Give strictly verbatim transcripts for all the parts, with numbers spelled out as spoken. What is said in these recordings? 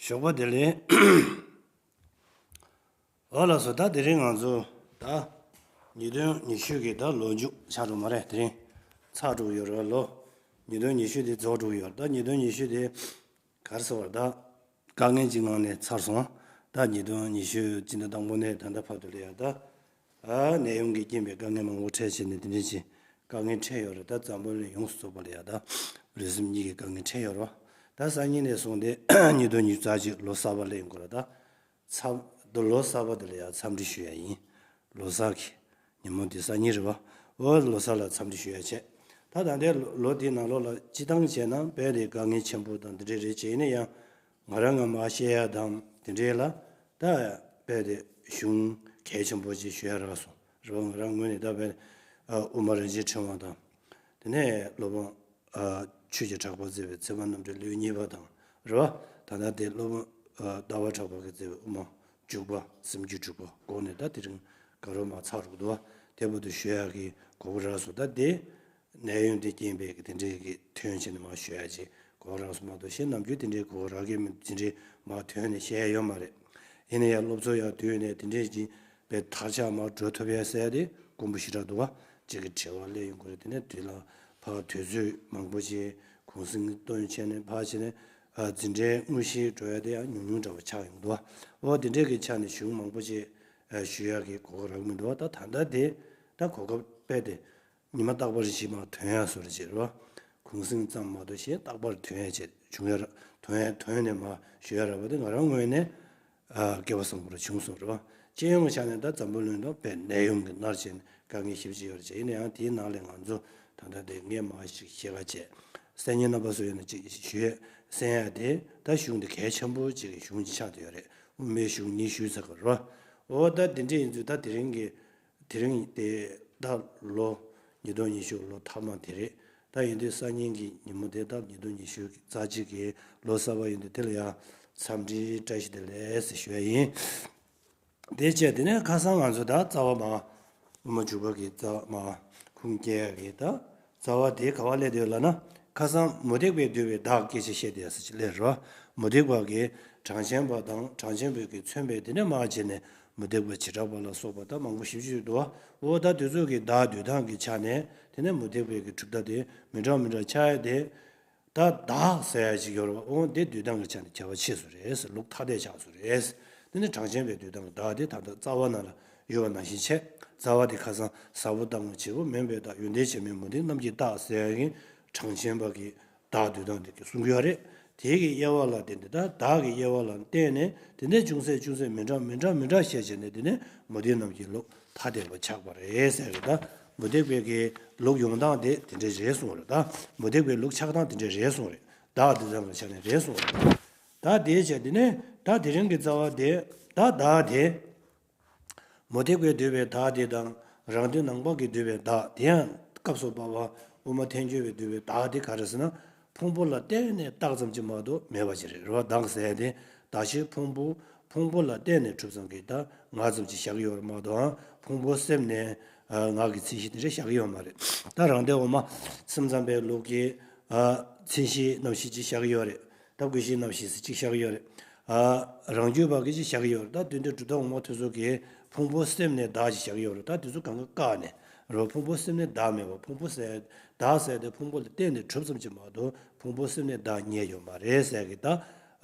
ཞོགས་པ་བདེ་ལེགས། འོ་ལགས་སོ། ད་དེ་རིང་ང་ཚོ་ད་ཉིས་སྟོང་ཉི་ཤུ་གི་ད་ལོ་མཇུག་ཆགས་འགྲོ་མ་རེད། དེ་རིང་ཚར་འགྲོ་ཡོད་རེད། ལོ་ཉིས་སྟོང་ཉི་ཤུ་དེ་རྫོགས་འགྲོ་ཡོད་རེད། ད་ཉིས་སྟོང་ཉི་ཤུ་དེ་ག་རེ་ཟེར་བ་རེད། ད་དཀའ་ངལ་གྱི་ངང་ནས་ཚར་སོང་། ད་ཉིས་སྟོང་ཉི་ཤུ་སྤྱི་ཟླ་དང་པོ་ནས་ད་ལྟ་བར་དུ་ལ་ཡ་ད། ཨ་ནད་ཡམས་ཀྱི་རྐྱེན་པས་དཀའ་ངལ་མང་པོ་འཕྲད་བྱས་ནས་དེ་འདྲ་ཅིག་དཀའ་ངལ་འཕྲད་ཡོད་རེད། ད་འཛམ་བུ་གླིང་ཡོངས་སུ་རྫོགས་པ་ལ་ཡ་ད་ལུས་སེམས་གཉིས་ཀྱི་དཀའ་ངལ་འཕྲད་ཡོད་རེད། ད་སང་ཉིན་ནས་བཟུང་སྟེ་ཉིས་སྟོང་ཉི་ཤུ་རྩ་གཅིག་ལོ་གསར་པ་སླེབས་ཡོང་གི་རེད། ད་འཚམས་ད་ལོ་གསར་པ་དེ་ལ་ཡ་འཚམས་འདྲི་ཞུ་ཡ་ཡིན། ལོ་གསར་གྱི་ཉིན་མོ་འདི་སང་ཉིན་རེད་པ། འོ་ལོ་གསར་ལ་འཚམས་འདྲི་ཞུ་ཡ་བྱས། ད་ད་ལྟའི་ལོ་འདིའི་ནང་ལོགས་ལ་སྤྱིར་བཏང་བྱས་ན་དཔེ་དེ་དཀའ་ངལ་ཆེན་པོ་དང་འདི་འདྲ་རེད། བྱས་ཡིན་ན་ཡང་། ང་རང་ང་མ་བཤད་ཡ་དང་དེ་འདྲའི་ལ་ད་དཔེ་དེ་གཞུང་གལ་ཆེན་པོ་ཅིག་ཞུ་ཡ་རག་སོང་རེད་པ། ང་རང་ངོས་ནས་ད་དཔེ་ཨ་དབུ་མ་རིན་ཆེན་ཕྲེང་བ་དང་། དེ་ནས་སློབ་དཔོན་ཨ་ཆོས་ཀྱི་གྲགས་པ་མཛད་པའི་ཚེ་དཔག་རྣམ་འགྲེལ་ལེའུ་གཉིས་པ་དང་རེད་པ། ད་ལྟ་དེ་སློབ་དཔོན་ཨ་ཟླ་བ་གྲགས་པ་གིས་མཛད་པའི་དབུ་མ་འཇུག་པ་སེམས་རྒྱུད་དྲུག་པ་སྐོར་ནས་ད་དེ་རིང་ག་རོ་མ་ཚར་རུ་འདུག་པ། དེ་བར་དུ་ཞུ་ཡ་གི་གོ་སྐབས་རག་སོང་། ད་དེ། ནད་ཡམས་དེ་རྐྱེན་པས་དེ་འདྲའི་གི་ཐོན་བྱས་ནས་མར་ཞུ་ཡ་ཅིག་གོ་རག་སོང་མ་གཏོགས་གཞན་ནམ་རྒྱུན་དེ་འདྲའི་གོ་རག་གི་མི་དེ་འདྲའི་མར་ཐོན་ནས་བཤད་ཡ་ཡོད་མ་རེད། ཡིན་ན་ཡང་སློབ་ཚོགས་ཡར་བསྡུས་ནས་དེ་འདྲའི་ཅིག་པའི་དར་ཆ་མར་འགྲོ་ཐུབ་ཡ་ཟེར་ཡ་དེ་དཀོན་པོ་ཞེ་དྲག་འདུག་པ། གཅིག་གི་དྲི་བ་སླེབས་ཡོང་གི་རེད། དེ་ནས་དུས་ལ་ཕར་དུས་ཚོད་མང་པོ་ཅིག་གུང་སེང་བཏོན་བྱས་ནས་ཕར་བྱས་ནས་ཨ་འཛིན་གྲྭའི་དངོས་གཞིའི་འགྲོ་ཡ་དེ་ཡང་ཉུང་ཉུང་འདྲ་བོ་ཆགས་ཡོང་གི་འདུག་པ། འོ་དེ་འདྲའི་གི་ཆ་ནས་གཞུང་མང་པོ་ཅིག་ཨ་ཞུ་ཡ་གི་གོ་སྐབས་རག་མི་འདུག་པ། ད་ད་ལྟ་དེ་ད་གོ་སྐབས་དཔེ་དེ། ཉི་མ་རྟག་པར་གཞི་མ་ཐོན་ཡ་བཟོ་འདྲ་བྱེད་རོགས། གུང་སེང་ཙམ་མ་གཏོགས་གཞན་རྟག་པར་ཐོན་ཡ་བྱེད་བྱུང་ཡ་ར་ཐོན་ཡ་ཐོན་ནས་མ་ཞུ་ཡ་ར་བ་དེ་ང་རང་ངོས་ནས་ཨ་སྐལ་བ་བཟང་པོ་ར་བྱུང་སོང་རོགས། སྤྱི་ཡོངས་ཆ་ནས་ད་འཛམ་བུ་གླིང་དུ་དཔེ་ནད་ཡམས་ཀྱིས་མནར་བྱས་ནས་དཀའ་ངལ་ཞེ་པོ་ཅིག་ཡོད་རེད་བྱས། ཡིན་ན་ཡང་དེའི་ནང་ལས་ང་ཚོ་ད་ལྟ་དེ་ངས་མ་ཞིག་ཤེས་ཀ་བྱས། གསན་མཁན་རྣམ་པ་ཚོ་ཡོད་ན་ཅིག་ཞུ་ཡས་གསན་ཡ་དེ་ད་གཞུང་དེ་གལ་ཆེན་པོ་ཅིག་གི་གཞུང་ཅིག་ཆགས་བསྡད་ཡོད་རེད། དབུ་མའི་གཞུང་ཉི་ཤུ་ཟེར་གི་རོགས། འོ་ད་དེ་འདྲ་ཡིན་ཚུལ་ད་དེ་རིང་གི་དེ་རིང་དེ་ད་ལོ་ཉིས་སྟོང་ཉི་ཤུ་ལོ་ཐ་མ་དེ་རེད། ད་ཡིན་དུས་སང་ཉིན་གྱི་ཉིན་མོ་དེ་ད་ཉིས་སྟོང་ཉི་ཤུ་རྩ་གཅིག་གི་ལོ་གསར་པ་ཡིན་དུས་དེ་ལ་ཡང་འཚམས་འདྲིའི་བཀྲ་ཤིས་བདེ་ལེགས་ཞུ་ཡ་ཡིན། དེ་བྱས་དེ་ནས་ཁ་སང་ང་ཚོ་ད་རྩ་བ་མ་དབུ་མ་འཇུག་པ་གི་རྩ་བ་མ་ཁུངས་སྐྱེལ་ཡ་གི་ད་རྩ་བ་དེ་ག་བ་སླེབས་དུས་ལ་ན། ཁ་སང་མུ་སྟེགས་པས་བསྡུས་པའི་བདག་སྐད་ཆ་བཤད་དེ་ཡ་ས་ཅིག་སླེབས་རོ། མུ་སྟེགས་པ་གི་གྲངས་ཅན་པ་དང་གྲངས་ཅན་པའི་གི་མཚོན་པའི་དེ་ནས་མ་བྱས་ནས། མུ་སྟེགས་པ་བྱེ་བྲག་པ་ལ་སོགས་པ་ད་མང་པོ་ཞེ་པོ་ཅིག་འདུག་བ། འོ་ད་དེ་ཚོ་གི་བདག་འདོད་སྟངས་ཀྱི་ཆ་ནས་དེ་ནས་མུ་སྟེགས་པའི་གི་གྲུབ་མཐའ་དེ་མི་འདྲ་མི་འདྲ་ཆགས་ཡ་དེ། ད་བདག་ཟེར་ཡ་ཅིག་ཡོད་རེད་བ། འོ་དེ་འདོད་སྟངས་ཀྱི་ཆ་ནས་ཁྱད་པར་ཕྱེ་བཟོ་རེད། ལུགས་ཐ་དད་ཆགས་བཟོ་རེད། དེ་ནས་གྲངས་ཅན་པའི་འདོད་སྟངས་ཀྱི་བདག་དེ་ད་ལྟ་རྩ་བ་ནང་ལ་ཡོད་པ་ནང་བཞིན་བྱས། རྩ་བ་དེ་ཁ་སང་ཟབ་པོ་དང་བྱེད་པོ་མིན་པའི་བདག་ཡོན་ཏན་བྱེད་མེད་མུ་སྟེགས་རྣམས་ཀྱི་བདག་ཟེར་ཡ་གི་གྲངས་ཅན་པ་གི་བདག་འདོད་སྟངས་དེ་གི་གསུང་གི་ཡོད་རེད། དེ་གི་དབྱེ་བ་ལ་བརྟེན་ཏེ་ད་བདག་གི་དབྱེ་བ་ལ་བརྟེན་ནས་དེ་ནས་ཅུང་ཟད་ཅུང་ཟད་མི་འདྲ་མི་འདྲ་མི་འདྲ་བཤད་བྱས་ནས་དེ་ནས་མུ་སྟེགས་རྣམས་ཀྱི་ལུགས་ཐ་དད་པ་ཆགས་པ་རེད་ཟེར་གི། ད་མུ་སྟེགས་པའི་གི་ལུགས་ཡོང་སྟངས་དེ་དེ་འདྲ་རེད་གསུངས་རེད། ད་མུ་སྟེགས་པའི་ལུགས་ཆགས་སྟངས་དེ་འདྲ་རེད་གསུངས་རེད། བདག་འདོད་སྟངས་ཀྱི་ཆ་ནས་རེད་གསུངས་རེད། ད་དེའི་ཆ་དེ་ནས་ད་དེ་རིང་གི་རྩ་བ་དེ་ད་བདག་དེ། མུ་སྟེགས་པས་འདོད་པའི་བདག་དེ་དང་རང་དོན་ནང་པ་གིས་འདོད་པའི་བདག་དེ་ཡང་སྐབས་སུ་བབ་པ་དབུ་མ་ཐལ་འགྱུར་བས་འདོད་པའི་བདག་དེ་ག་རེ་ཟེར་ན། ཕུང་པོ་ལ་བརྟེན་ནས་བཏགས་ཙམ་གྱིས་མ་གཏོགས་མེད་པ་ཅིག་རེད། རེད་བ། བདག་ཟེར་དེ་བདག་གཞན་ཕུང་པོ་ཕུང་པོ་ལ་བརྟེན་ནས་གྲུབ་ཙམ་གྱི་ད་ངག་ཙམ་གྱིས་བཞག་གི་ཡོད་རེད་མ་གཏོགས་ཕུང་པོ་སེམས་ནས་ངག་གི་མཚན་གཞི་དེ་འདྲ་བཞག་གི་ཡོད་མ་རེད། ད་རང་སྡེ་འོག་མ་སེམས་ཙམ་པའི་ལུགས་ཀྱི་མཚན་གཞི་རྣམ་བཞི་ཅིག་བཞག་གི་ཡོད་རེད། ད་ཀུན་གཞི་རྣམ་བཞི་ཟེར་གཅིག་བཞག་གི་ཡོད་རེད། ཨ། རང་རྒྱུད་པ་གི་ཅིག་བཞག་གི་ཡོད་རེད། ད་དོན་དུ་གྲུབ་མཐའ་འོག་མ་ཐོན་ཟོག་གི་ཕུང་པོ་སེམས་ནས་བདག་ཅིག་བཞག་གི་ཡོད་རེད། ད་དེ་ཚོ་གང་ག་བཀག་ནས་རོ། ཕུང་པོ་སེམས་ནས་བདག་མེད་པ། ཕུང་པོ་ཟེར་བདག་ཟེར་དེ་ཕུང་པོ་ལ་བརྟེན་ནས་གྲུབ་ཙམ་ཅིག་མ་གཏོགས་ཕུང་པོ་སེམས་ནས་བདག་རྙེད་ཡོད་མ་རེད་ཟེར་གི། ད་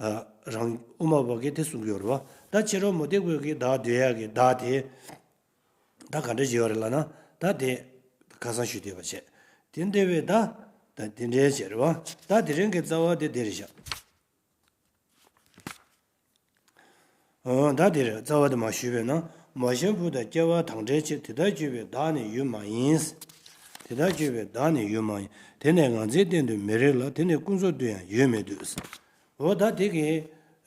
ཨ། རང་དབུ་མ་པ་གི་དེ་གསུང་གི་ཡོད་རེད་བ། ད་ཕྱི་རོལ་མུ་སྟེགས་པའི་གི་བདག་འདོད་ཡ་གི་བདག་དེ། ད་ག་འདྲ་ཞིག་ཡོད་རེད་ལབ་ན། ད་དེ་ཁ་སང་ཞུས་བསྡད་པ་བྱས། དེ་འདྲ་བའི་ད་ད་དེ་འདྲའི་བྱས་རེད་བ། ད་དེ་རིང་གི་རྩ་བ་དེ་དེ་རེད་ཤག་འོ་ད་དེ་རེད། རྩ་བ་དེ་མ་ཞུས་པས་ན། མ་གཞིར་བུ་དང་སྐྱེ་བ་དང་བྲལ་ཕྱིར། དེ་ལྟར་གྱུར་པའི་བདག་ནི་ཡོད་མ་ཡིན། དེ་ལྟར་གྱུར་པའི་བདག་ནི་ཡོད་མ་ཡིན། དེ་ནི་ངར་འཛིན་གཏན་དུ་མི་རིགས་ལ། དེ་ནི་ཀུན་རྫོབ་ཏུ་ཡང་ཡོད་མི་འདོད། འོ་ད་དེ་གི་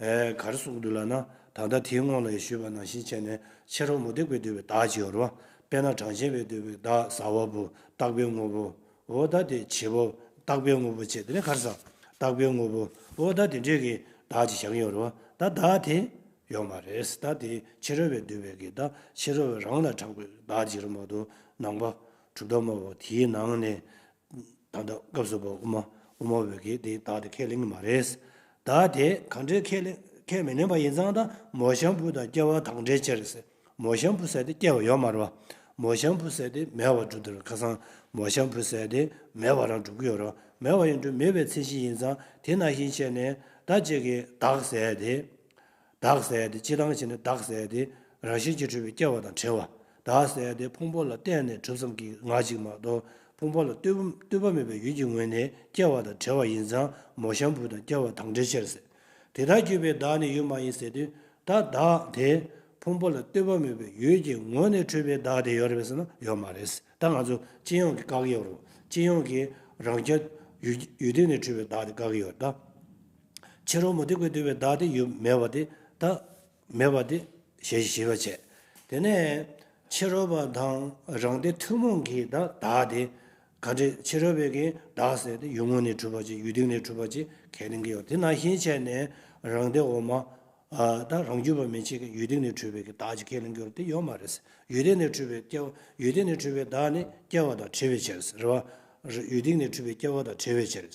ཨེ་ག་རེ་གསུངས་འདུག་ལབ་ན། ད་ལྟ་དེའི་སྔོན་ལ་ཞུས་པ་ནང་བཞིན་བྱས་ནས་ཕྱི་རོལ་མུ་སྟེགས་པས་འདོད་པའི་བདག་ཅིག་ཡོད་རེད་བ། དཔེར་ན་གྲངས་ཅན་པས་འདོད་པའི་བདག་ཟ་བ་པོ་རྟག་པའི་དངོས་པོ། འོ་ད་དེ་བྱེད་པོ་རྟག་པའི་དངོས་པོ་བྱས། དེ་ནས་ག་རེ་ཟ། རྟག་པའི་དངོས་པོ། འོ་ད་དེ་འདྲས་ཀྱི་བདག་ཅིག་བཞག་ཡོད་རེད་བ། ད་བདག་དེ་ཡོད་མ་རེད། ད་དེ་ཕྱི་རོལ་པས་འདོད་པའི་གི་ད་ཕྱི་རོལ་པས་རང་ལ་གྲགས་པའི་བདག་ཅིག་རེད་མ་གཏོགས་ནང་པ་གྲུབ་མཐའ་སྨྲ་བ་དེའི་ནང་ནས། ད་ལྟ་སྐབས་སུ་བབ་དབུ་མ་དབུ་མ་པའི་གི་དེ་བདག་དེ་ཁས་ལེན་གྱི་མ་རེད། བདག་དེ་ག་འདྲའི་ཁས་ལེན་ ཁས་མི་ལེན་པ་ཡིན་ཙང་ད་མོ་གཤམ་བུ་དང་སྐྱེ་བ་དང་འབྲེལ་ཕྱིར་ཟེར། མོ་གཤམ་བུ་ཟེར་དེ་སྐྱེ་བ་ཡོད་མ་རེད་བ། མོ་གཤམ་བུ་ཟེར་དེ་མེད་པར་འགྲོ་དུས་ཁ་སང་མོ་གཤམ་བུ་ཟེར་དེ་མེད་པ་རང་འགྲོ་གི་ཡོད་རེད་བ། མེད་པ་ཡང་འགྲོ་མེད་པའི་མཚན་གཞི་ཡིན་ཙང་དེ་ནང་བཞིན་བྱས་ནས་ད་ཅིག་གི་བདག་ཟེར་དེ། བདག་ཟེར་དེ་སྤྱི་བཏང་བྱས་ནས་བདག་ཟེར་དེ་རང་བཞིན་གྱིས་གྲུབ་པའི་སྐྱེ་བ་དང་བྲལ་བ། བདག་ཟེར་དེ་ཕུང་པོ་ལ་བརྟེན་ནས་གྲུབ་ཙམ་གྱི་ངག་ཅིག་མ་གཏོགས་ཕུང་པོ་ལ་ལྟོས་ལྟོས་པ་མེད་པའི་ཡུལ་གྱི་ངོས་ནས་སྐྱེ་བ་དང་བྲལ་བ་ཡིན་ཙང་མོ་གཤམ་བུ་དང་སྐྱེ་བ་དང་འབྲེལ་ཕྱིར་ཟེར། དེ་ལྟར་གྱུར་པའི་བདག་ནི་ཡོད་མ་ཡིན་ཟེར་དུས་ད་བདག་དེ་ཕུང་པོ་ལ་ལྟོས་པ་མེད་པའི་ཡུལ་གྱི་ངོས་ནས་གྲུབ་པའི་བདག་དེ་ཡོད་རེད་པས་ཟེར་ན་ཡོད་མ་རེད། ད་ང་ཚོ་སྤྱི་ཡོངས་ཀྱི་བཀག་ཡོད་རེད། སྤྱི་ཡོངས་ཀྱི་རང་རྐྱ་ཡུལ་ཡུལ་སྟེང་ནས་གྲུབ་པའི་བདག་དེ་བཀག་ཡོད་རེད་ད། ཕྱི་རོལ་མུ་སྟེགས་པས་བསྡུས་པའི་བདག་དེ་ཡོད་མེད་པ་དེ་ད་མེད་པ་དེ་ཞེས་ཞེས་པ་བྱས། དེ་ནས་ཕྱི་རོལ་པ་དང་རང་སྡེ་ཐུན་མོང་གི་ད་བདག་དེ་ག་འདྲས། ཕྱི་རོལ་པས་ཀྱི་བདག་ཟེར་དེ་ཡུལ་ངོས་ནས་གྲུབ་པ་ཅིག་ཡུལ་སྟེང་ནས་གྲུབ་པ་ཅིག་ཁས་ལེན་གྱི་ཡོད། དེ་ནང་བཞིན་བྱས་ནས་རང་སྡེ་འོག་མ་ད་རང་རྒྱུད་པ་མན་ཆད་ཀྱི་ཡུལ་སྟེང་ནས་གྲུབ་པའི་གི་བདག་ཅིག་ཁས་ལེན་གྱི་ཡོད་རེད། དེ་ཡོད་མ་རེད། ཡུལ་སྟེང་ནས་གྲུབ་པའི་སྐྱེ་བ་ཡུལ་སྟེང་ནས་གྲུབ་པའི་བདག་ནི་སྐྱེ་བ་དང་བྲལ་བའི་ཕྱིར་ཟེར་བ། ཡུལ་སྟེང་ནས་གྲུབ་པའི་སྐྱེ་བ་དང་བྲལ་བའི་ཕྱིར།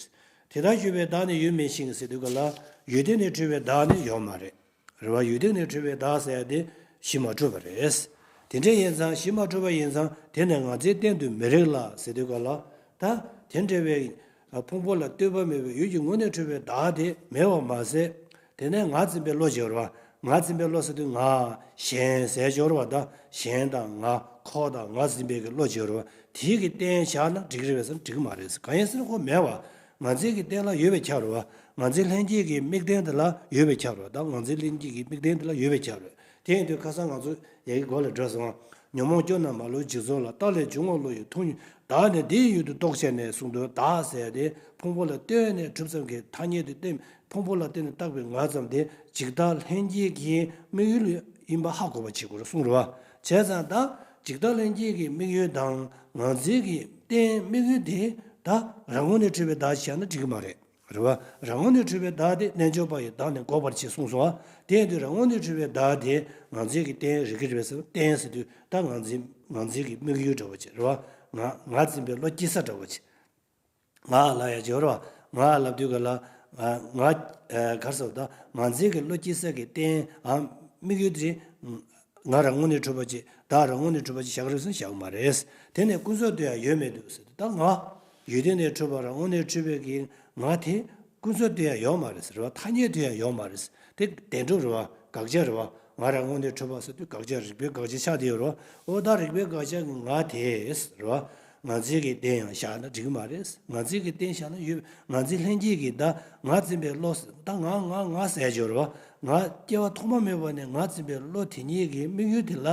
དེ་ལྟར་གྱུར་པའི་བདག་ནི་ཡོད་མིན་ཞིང་ཟེར་དུས་ག་ལ་ཡུལ་སྟེང་ནས་གྲུབ་པའི་བདག་ནི་ཡོད་མ་རེད། རེད་བ། ཡུལ་སྟེང་ནས་གྲུབ་པའི་བདག་ཟེར་ཡ་དེ་གཞི་མ་གྲུབ་པ་རེད། དེ་འདྲ་ཡིན་ཙང་གཞི་མ་གྲུབ་པ་ཡིན་ཙང་དེ་ནི་ངར་འཛིན་གཏན་དུ་མི་རིགས་ལ་ཟེར་དུས་ག་ལ་ད་དེ་འདྲ་བའི་ཕུང་པོ་ལ་ལྟོས་པ་མེད་པའི་ཡུལ་གྱི་ངོས་ནས་གྲུབ་པའི་བདག་དེ་མེད་པ་མ་ཟད། དེ་ནས་ངར་འཛིན་པའི་བློ་སྦྱོར་བ། ངར་འཛིན་པའི་བློ་ཟེར་དུས་ང་གཞན་ཟེར་སྦྱོར་བ་དང་གཞན་དང་ང་ཁོ་དང་ངར་འཛིན་པའི་གི་བློ་སྦྱོར་བ་དེའི་གི་རྟེན་བཞག་ན་འགྲིག་གི་རེད་པས་ཟེར་ན་འགྲིག་གི་མ་རེད། གང་ཡིན་ཟེར་ན་ཁོ་མེད་པ། ངར་འཛིན་གྱི་རྟེན་ལ་ཡོད་པས་ཁྱབ་རེད་བ། ངར་འཛིན་ལྷན་སྐྱེས་ཀྱི་དམིགས་རྟེན་དེ་ལ་ཡོད་པས་ཁྱབ་རེད་བ། ད་ངར་འཛིན་ལྷན་སྐྱེས་ཀྱི་དམིགས་རྟེན་དེ་ལ་ཡོད་པས་ཁྱབ་རེད། དེ་ཡིན་དུས་ཁ་སང་ང་ཚོ་ཡ་གི་གོ་ལ་འགྲོ་སོང་། ཉོན་མོངས་སྐྱོ་རྣམས་མ་ལུས་འཇིག་ཚོགས་ལ། རྟག་ལས་འབྱུང་བ་བློ་ཡི་མཐོང་ཉིད། བདག་ནི་འདི་ཡི་ཡུལ་དུ་རྟོག་བྱས་ནས་གསུངས་འདུག། བདག་ཟེར་ཡ་དེ་ཕུང་པོ་ལ་ལྟོས་ནས་གྲུབ་ཙམ་གྱི་ཐ་སྙད་དུ་བསྟན། ཕུང་པོ་ལ་བརྟེན་ནས་བཏགས་པའི་ངར་ཙམ་དེ་འཇིག་ལྟ་ལྷན་སྐྱེས་ཀྱི་དམིགས་ཡུལ་ཡིན་པ་ཧ་གོ་བ་བྱེད་དགོས་རེད་གསུངས་རེད་བ། བྱས་ཙང་ད་འཇིག་ལྟ་ལྷན་སྐྱེས་ཀྱི་དམིགས་ཡུལ་དང་ངར་འཛིན་གྱི་རྟེན་དམིགས་ཡུལ་དེ་ད་རང་ངོས་ནས་གྲུབ་པའི་བདག་ཅིག་བཞག་ན་འགྲིག་གི་མ་རེད། རེད་བ། རང་ངོས་ནས་གྲུབ་པའི་བདག་དེ་རྣལ་འབྱོར་པ་ཡི་བདག་ནི་འགོག་པར་བྱེད་གསུངས་སོ། དེ་ཡིན་དུས་རང་ངོས་ནས་གྲུབ་པའི་བདག་དེ་ངར་འཛིན་གྱི་རྟེན་རིགས་ཀྱི་རེད་པས་ཟེར་བ། རྟེན་ཟེར་དུས་ད་ངར་འཛིན་ངར་འཛིན་གྱི་དམིགས་ཡུལ་འདྲ་བོ་ཅིག་རེད་བ། ང་ངར་འཛིན་པའི་བློ་སྐྱེ་ས་འདྲ་བོ་ཅིག་ང་ལབ་ཡ་ཅིག་ཡོད་རེད་བ། ང་ལབ་དུས་ག་ལ་ང་ང་ག་རེ་ཟེར་བ། ད་ངར་འཛིན་གྱི་བློ་སྐྱེ་ས་གི་རྟེན་ཨ་དམིགས་ཡུལ་དེ་ང་རང་ངོས་ནས་གྲུབ་པ་ཅིག་བདག་རང་ངོས་ནས་གྲུབ་པ་ཅིག་བཞག་རེད་ཟེར་ན་བཞག་མ་རེད། དེ་ནས་ཀུན་རྫོབ་ཏུ་ཡང་ཡོད་མི་འདུག་ཟེར་དུས་ད་ང་ཡུལ་སྟེང་ནས་གྲུབ་པ་རང་ངོས་ནས་གྲུབ་པའི་གི་ང་དེ་ཀུན་རྫོབ་ཏུ་ཡང་ཡོད་མ་རེད་ཟེར་བ། ཐ་སྙད་དུ་ཡང་ཡོད་མ་རེད། དེ་བདེན་གྲུབ་རེད་བ། དགག་བྱ་རེད་བ། ང་རང་ངོས་ནས་གྲུབ་པ་ཟེར་དུས་དགག་བྱ་རིགས་པའི་དགག་བྱ་ཆགས་བསྡད་ཡོད་རེད་བ། འོ་ད་རིགས་པའི་དགག་བྱ་གི་ང་དེ་རེད་བ། ངར་འཛིན་གྱི་རྟེན་ཡང་བཞག་ན་འགྲིག་གི་མ་རེད། ངར་འཛིན་གྱི་རྟེན་བཞག་ན་ཡོད། ངར་འཛིན་ལྷན་སྐྱེས་ཀྱི་ད་ངར་འཛིན་པའི་བློ་ཟེར་ད་ང་ང་ང་ཟེར་ཡ་ཅིག་ཡོད་རེད་བ། ང་སྐྱེ་བ་ཐོག་མ་མེད་པ་ནས་ངར་འཛིན་པའི་བློ་དེ་ཉིད་ཀྱི་དམིགས་ཡུལ་དེ་ལ་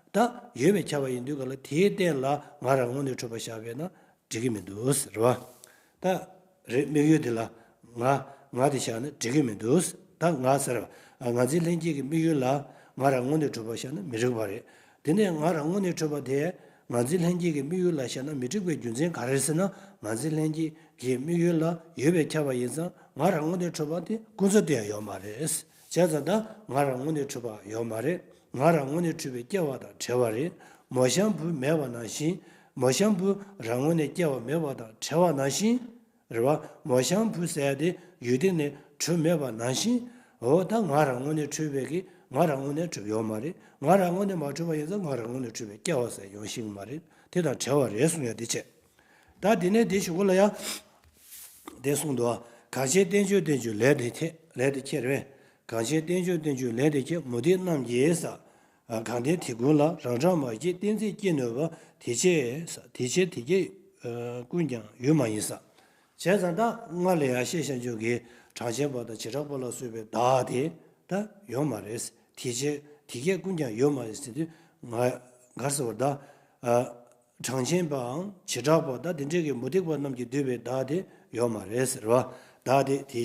ད་ཡོད་པས་ཁྱབ་པ་ཡིན་དུས་ག་ལ་དེའི་རྟེན་ལ་ང་རང་ངོས་ནས་གྲུབ་པ་བཞག་པས་ན་འགྲིག་གི་མི་འདུག་ཟེར་བ། ད་རེད། དམིགས་ཡུལ་དེ་ལ་ང་ང་དེ་བཞག་ན་འགྲིག་གི་མི་འདུག། ད་ང་ཟེར་བ་ངར་འཛིན་ལྷན་སྐྱེས་ཀྱི་དམིགས་ཡུལ་ལ་ང་རང་ངོས་ནས་གྲུབ་པ་བཞག་ན་མི་འགྲིག་པ་རེད། དེ་ནས་ང་རང་ངོས་ནས་གྲུབ་པ་དེ་ངར་འཛིན་ལྷན་སྐྱེས་ཀྱི་དམིགས་ཡུལ་ལ་བཞག་ན་མི་འགྲིག་པའི་རྒྱུ་མཚན་ག་རེ་རེད་ཟེར་ན། ངར་འཛིན་ལྷན་སྐྱེས་ཀྱི་དམིགས་ཡུལ་ལ་ཡོད་པས་ཁྱབ་པ་ཡིན་ཙང་ང་རང་ངོས་ནས་གྲུབ་པ་དེ་ཀུན་རྫོབ་ཏུ་ཡང་ཡོད་མ་རེད། བྱས་ཙང་ད་ང་རང་ངོས་ནས་གྲུབ་པ་ཡོད་མ་རེད། ང་རང་ངོས་ནས་གྲུབ་པའི་སྐྱེ་བ་དང་བྲལ་བ་རེད། མོ་གཤམ་བུ་མེད་པ་ནང་བཞིན། མོ་གཤམ་བུ་རང་ངོས་ནས་སྐྱེ་བ་མེད་པ་དང་བྲལ་བ་ནང་བཞིན། རེད་བ། མོ་གཤམ་བུ་ཟེར་ཡ་དེ་ཡུལ་སྟེང་ནས་གྲུབ་མེད་པ་ནང་བཞིན། འོ་ད་ང་རང་ངོས་ནས་གྲུབ་པའི་གི་ང་རང་ངོས་ནས་གྲུབ་ཡོད་མ་རེད། ང་རང་ངོས་ནས་མ་གྲུབ་པ་ཡིན་ཙང་ང་རང་ངོས་ནས་གྲུབ་པའི་སྐྱེ་བ་ཟེར་ཡོང་ཤེས་ཀྱི་མ་རེད། དེ་དང་བྲལ་བ་རེད་གསུང་ཡ་དེ་བྱས། ད་དེ་ནས་དེ་གཞུག་གུ་ལ་ཡང་དེ་གསུངས་འདུག། གང་ཕྱིར་རྟེན་འབྱུང་རྟེན་འབྱུང་ལས་དེ་ཁྱེད་ལས་དེ་ཁྱེད་རེད། གང་ཕྱིར་རྟེན་འབྱུང་རྟེན་འབྱུང་ལས་དེ་ཁྱེད་མུ་སྟེགས་རྣམས་ཀྱིས་ས། གང་དེ་དེ་ཀུན་ལ་རང་གྲངས་མ་སྐྱེས་གཏན་ཚིགས་སྐྱེ་ནུས་པ་དེ་ཕྱིར་ས་དེ་ཕྱིར་དེ་སྐྱེས་ཀུན་ཀྱང་ཡོད་མ་ཡིན་ས། བྱས་ཙང་ད་སྔར་ལ་ཡང་ཤེས་བྱ་འཇུག་གི་གྲངས་ཅན་པ་དང་བྱེ་བྲག་པ་ལ་སོགས་པའི་བདག་དེ་ད་ཡོད་མ་རེད། དེ་ཕྱིར་དེ་སྐྱེས་ཀུན་ཀྱང་ཡོད་མ་ཡིན་ཟེར་དུས་ང་གར་ཟེར་བ་ད། གྲངས་ཅན་པའམ་བྱེ་བྲག་པ་དང་དེ་འདྲའི་གི་མུ་སྟེགས་པ་རྣམས་ཀྱིས་འདོད་པའི་བདག་དེ་ཡོད་མ་རེད་ཟེར་བ། བདག་དེ་དེ་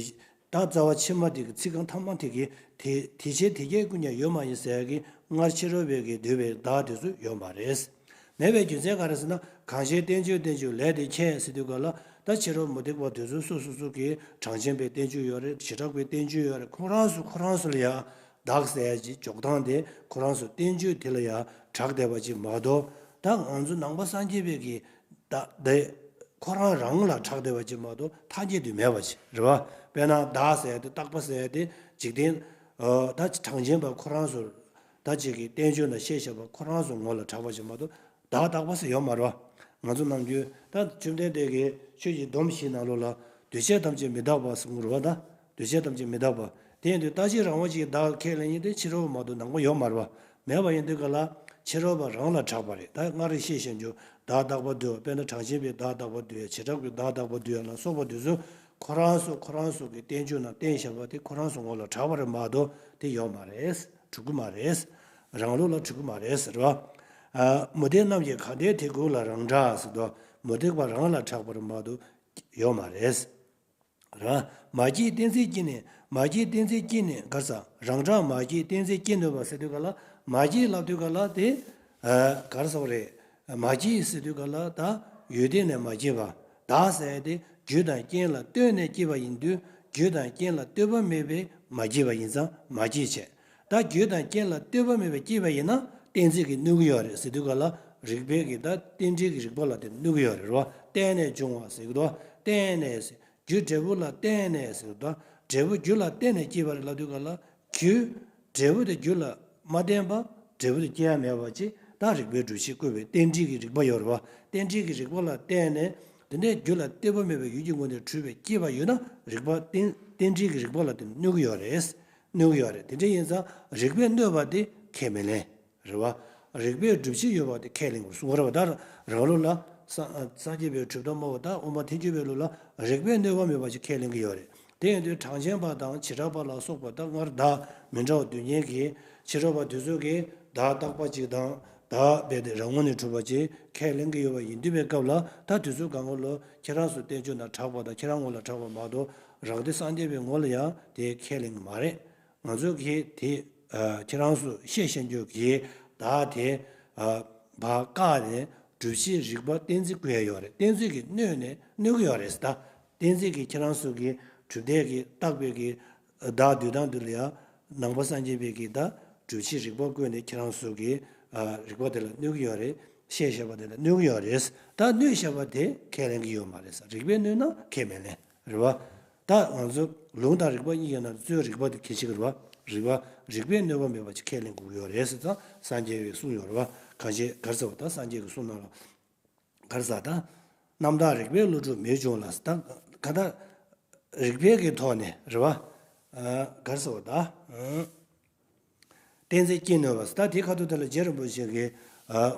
ད་རྩ་བ་ཕྱི་མ་དེ་གི་ཚིག་རྐང་ཐ་མ་དེ་གི་དེ་དེ་ཕྱིར་དེ་སྐྱེས་ཀུན་ཀྱང་ཡོད་མ་ཡིན་ཟེར་གི་སྔར་ཕྱི་རོལ་པའི་གི་འདོད་པའི་བདག་དེ་ཚོ་ཡོད་མ་རེད། མེད་པའི་རྒྱུ་མཚན་ག་རེ་ཟེར་ན། གང་ཕྱིར་རྟེན་འབྱུང་རྟེན་འབྱུང་ལས་དེ་ཁྱེད་ཟེར་དུས་ག་ལ་ད་ཕྱི་རོལ་མུ་སྟེགས་པ་དེ་ཚོ་སོ་སོ་སོ་གི་གྲངས་ཅན་པའི་རྟེན་འབྱུང་ཡོད་རེད། བྱེ་བྲག་པའི་རྟེན་འབྱུང་ཡོད་རེད། ཁོ་རང་ཚོ་ཁོ་རང་ཚོ་ལ་ཡང་བདག་ཟེར་ཡ་ཅིག་འཇོག་སྟངས་དེ་ཁོ་རང་ཚོ་རྟེན་འབྱུང་དེ་ལ་ཡང་གྲགས་བསྡད་པ་ཅིག་མ་གཏོགས། ད་ང་ཚོ་ནང་པ་སངས་རྒྱས་པའི་གི་ད་དེ་ཁོ་རང་རང་ལ་གྲགས་བསྡད་པ་ཅིག་མ་གཏོགས་ཐ་སྙད་དུ་མེད་པ་ཅིག་རེད་བ། དཔེར་ན་བདག་ཟེར་ཡ་དེ་རྟག་པ་ཟེར་ཡ་དེ་འཇིག་རྟེན་ ད་གྲངས་ཅན་པ་ཁོ་རང་ཚོ་ད་ཅིག་གི་བསྟན་བཅོས་ནང་བཤད་བཞག་པ་ཁོ་རང་ཚོ་ངོ་ལ་གྲགས་པ་ཅིག་མ་གཏོགས་བདག་རྟག་པ་ཟེར་ཡོད་མ་རེད་བ། ང་ཚོ་ནམ་རྒྱུན་ད་བཅོམ་ལྡན་འདས་ཀྱིས་ཆོས་ཀྱི་སྡོམ་བཞིའི་ནང་ལོགས་ལ་འདུས་བྱས་ཐམས་ཅད་མི་རྟག་པ་ཟེར་གྱི་རེད་བ། ད་འདུས་བྱས་ཐམས་ཅད་མི་རྟག་པ། དེ་ཡིན་དུས་རྟག་གཅིག་རང་དབང་གཅིག་གིས་བདག་ཁས་ལེན་མཁན་དེ་ཕྱི་རོལ་པ་མ་གཏོགས་ནང་པ་ཡོད་མ་རེད་བ། མེད་པ་ཡིན་དུས་ག་ལ་ཕྱི་རོལ་པ་རང་ལ་གྲགས་པ་རེད། ད་སྔར་བཤད་བཞིན་དུ་བདག་རྟག་པར་འདུ་བ། དཔེར་ན་གྲངས་ཅན་པས་བདག་རྟག་པར་འདུ་ཡ། བྱེ་བྲག་པས་བདག་རྟག་པར་འདུ་ཡ་ལ་སོགས་པ་དེ་ཚོ་ཁོ་རང་ཚོ་ཁོ་རང་ཚོ་གི་བསྟན་བཅོས་ནང་བསྟན་བཞག་པ་དེ་ཁོ་རང་ཚོ་ངོ་ལ་གྲགས་པ་རེད་མ་གཏོགས་དེ་ཡོད་མ་རེད། གྲུབ་ཀྱི་མ་རེད། རང་ལུགས་ལ་གྲུབ་ཀྱི་མ་རེད་ཟེར་བ། མུ་སྟེགས་རྣམས་ཀྱིས་གང་དེའི་དེ་ཀུན་ལ་རང་གྲགས་ཟེར་དུས་མུ་སྟེགས་པ་རང་ལ་གྲགས་པ་རེད་མ་གཏོགས་ཡོད་མ་རེད། ར། མ་སྐྱེས་གཏན་ཚིགས་སྐྱེས་ནས། མ་སྐྱེས་གཏན་ཚིགས་སྐྱེས་ནས་ག་རེ་ཟེར། རང་གྲགས་མ་སྐྱེས་གཏན་ཚིགས་སྐྱེས་ནུས་པ་ཟེར་དུས་ག་ལ། མ་སྐྱེས་ལབ་དུས་ག་ལ་དེ། ག་རེ་ཟེར་བ་རེད། མ་སྐྱེས་ཟེར་དུས་ག་ལ་ད་ཡོད་དེ་ནས་མ་སྐྱེས་པ། བདག་ཟེར་ཡ་དེ་རྒྱུ་དང་རྐྱེན་ལ་ལྟོས་ནས་སྐྱེས་པ་ཡིན་དུས་རྒྱུ་དང་རྐྱེན་ལ་ལྟོས་པ་མེད་པས་མ་སྐྱེས་པ་ཡིན་ཙང་མ་སྐྱེས་བྱས། ད་རྒྱུ་དང་རྐྱེན་ལ་ལྟོས་པ་མེད་པས་སྐྱེས་པ་ཡིན་ན་གཏན་ཚིགས་ཀྱིས་གནོད་ཀྱི་ཡོད་རེད་ཟེར་དུས་ག་ལ་རིགས་པས་ཀྱིས་ད་རྟེན་འབྲེལ་གྱི་རིགས་པ་ལ་དེ་གནོད་ཀྱི་ཡོད་རེད་རོ། བརྟེན་ནས་འབྱུང་བ་ཟེར་གི་འདུག་བརྟེན་ནས་ཟེར། རྒྱུ་འབྲས་བུ་ལ་བརྟེན་ནས་ཟེར་གི་འདུག་འབྲས་བུ་རྒྱུ་ལ་བརྟེན་ནས་སྐྱེས་པ་རེད་ལབ་དུས་ག་ལ་རྒྱུ། འབྲས་བུ་དེ་རྒྱུ་ལ་མ་བརྟེན་པ་འབྲས་བུ་དེ་སྐྱེ་ཡ་མེད་པ་ཅིག་ད་རིགས་པའི་སྒྲུབ་བྱེད་བཀོད་པའི་རྟེན་འབྲེལ་གྱི་རིགས་པ་ཡོད་རེད་བ། རྟེན་འབྲེལ་གྱི་རིགས་པ་ལ་བརྟེན་ནས་དེ་ནས་རྒྱུ་ལ་ལྟོས་པ་མེད་པའི་ཡུལ་གྱི་ངོས་ནས་གྲུབ་པའི་སྐྱེས་པ་ཡོད་ན་རིགས་པ་རྟེན་རྟེན་འབྲེལ་གྱི་རིགས་པ་ལ་དེ་གནོད་ཀྱི་ཡོད་རེད། གནོད་ཀྱི་ཡོད་རེད། དེ་འདྲ་ཡིན་ཙང་རིགས་པས་གནོད་པ་དེ་ཁས་མི་ལེན། རེད་བ། རིགས་པས་སྒྲུབ་བྱེད་ཡོད་པ་དེ་ཁས་ལེན་དགོས་གསུངས་པ་རེད་བ། ད་རང་ལུགས་ལ་སངས་སངས་རྒྱས་པའི་གྲུབ་མཐའ་སྨྲ་བ་དང་དབུ་མ་ཐལ་འགྱུར་བའི་ལུགས་ལ་རིགས་པས་གནོད་པ་མེད་པ་ཞིག་ཁས་ལེན་གྱི་ཡོད་རེད། དེ་ཡིན་དུས་གྲངས་ཅན་པ་དང་བྱེ་བྲག་པ་ལ་སོགས་པ་དང་སྔར་བདག་མི་འདྲ་བ་འདོད་མཁན་གྱི་ཕྱི་རོལ་པ་དེ་ཚོ་གིས་བདག་རྟག་པ་གཅིག་དང་བདག་རྦད་དེ་རང་ངོས་ནས་གྲུབ་པ་ཅིག་ཁས་ལེན་གྱི་ཡོད་པ་ཡིན་དུས་པའི་སྐབས་ལ་ད་དེ་ཚོའི་སྒང་ག་ལ་ཁྱེད་རང་ཚོ་བསྟན་བཅོས་ནང་གྲགས་པ་དང་ཁྱེད་རང་ངོ་ལ་གྲགས་པ་མ་གཏོགས་རང་སྡེ་སངས་རྒྱས་པའི་ངོ་ལ་ཡང་དེ་ཁས་ལེན་གྱི་མ་རེད། ང་ཚོ་གིས་དེ་ཨ་ཁྱེད་རང་ཚོ་བཤད་བཤད་རྒྱུ་གིས་བདག་དེ་ཨ་བ་བཀག་ནས་སྒྲུབ་བྱེད་རིགས་པ་གཏན་ཚིགས་བཀོད་ཡ་ཡོད་རེད། གཏན་ཚིགས་ཀྱིས་གནོད་ནས་གནོད་ཀྱི་ཡོད་རེད་ཟེར། ད་གཏན་ཚིགས་ཀྱིས་ཁྱེད་རང་ཚོ་གིས་གྲུབ་མཐས་ཀྱིས་བཏགས་པའི་གི་བདག་འདོད་སྟངས་འདི་ལ་ཡང་ནང་པ་སངས་རྒྱས་པའི་གི་ད་སྒྲུབ་བྱེད་རིགས་པ་བཀོད་ནས་ཁྱེད་རང་ཚོ་གིས་ཨ་རིགས་པ་དེ་ལ་གནོད་ཀྱི་ཡོད་རེད། བཤད་བཤད་པ་དེ་ལ་གནོད་ཀྱི་ཡོད་རེད། ད་གནོད་བཤད་པ་དེ་ཁས་ལེན་གྱི་ཡོད་མ་རེད་ཟེར། རིགས་པས་གནོད་ན་ཁས་མི་ལེན། རེད་བ། ད་ང་ཚོ་ལུང་དང་རིགས་པ་གཉིས་ཀྱི་ནང་གཙོས་རིགས་པ་དེ་གལ་ཆེ་གི་རེད་བ། རིགས་པ་རིགས་པས་གནོད་པ་མེད་པ་ཅིག་ཁས་ལེན་དགོས་ཀྱི་ཡོད་རེད་ཟེར་ཙང་སངས་རྒྱས་པའི་གསུང་ཡོད་རེད་བ། གང་ཅི་ག་རེ་ཟེར་བ་ད་སངས་རྒྱས་ཀྱི་གསུང་ནང་ལ་ག་རེ་ཟེར་ད། རྣམ་དག་རིགས་པས་བསླུ་གྲུབ་མེད་འབྱུང་ལ་ཟེར་ད། ག་ད་རིགས་པའི་གི་ཐོག་ནས་རེད་བ། ཨ་ག་རེ་ཟེར་བ་ད། ཨ། གཏན་ཚིགས་སྐྱེ་ནུས་པ་ཟེར། ད་དེའི་ཁ་ཐུག་དེ་ལ་རྗེ་རིན་པོ་ཆེ་གིས་ཨ་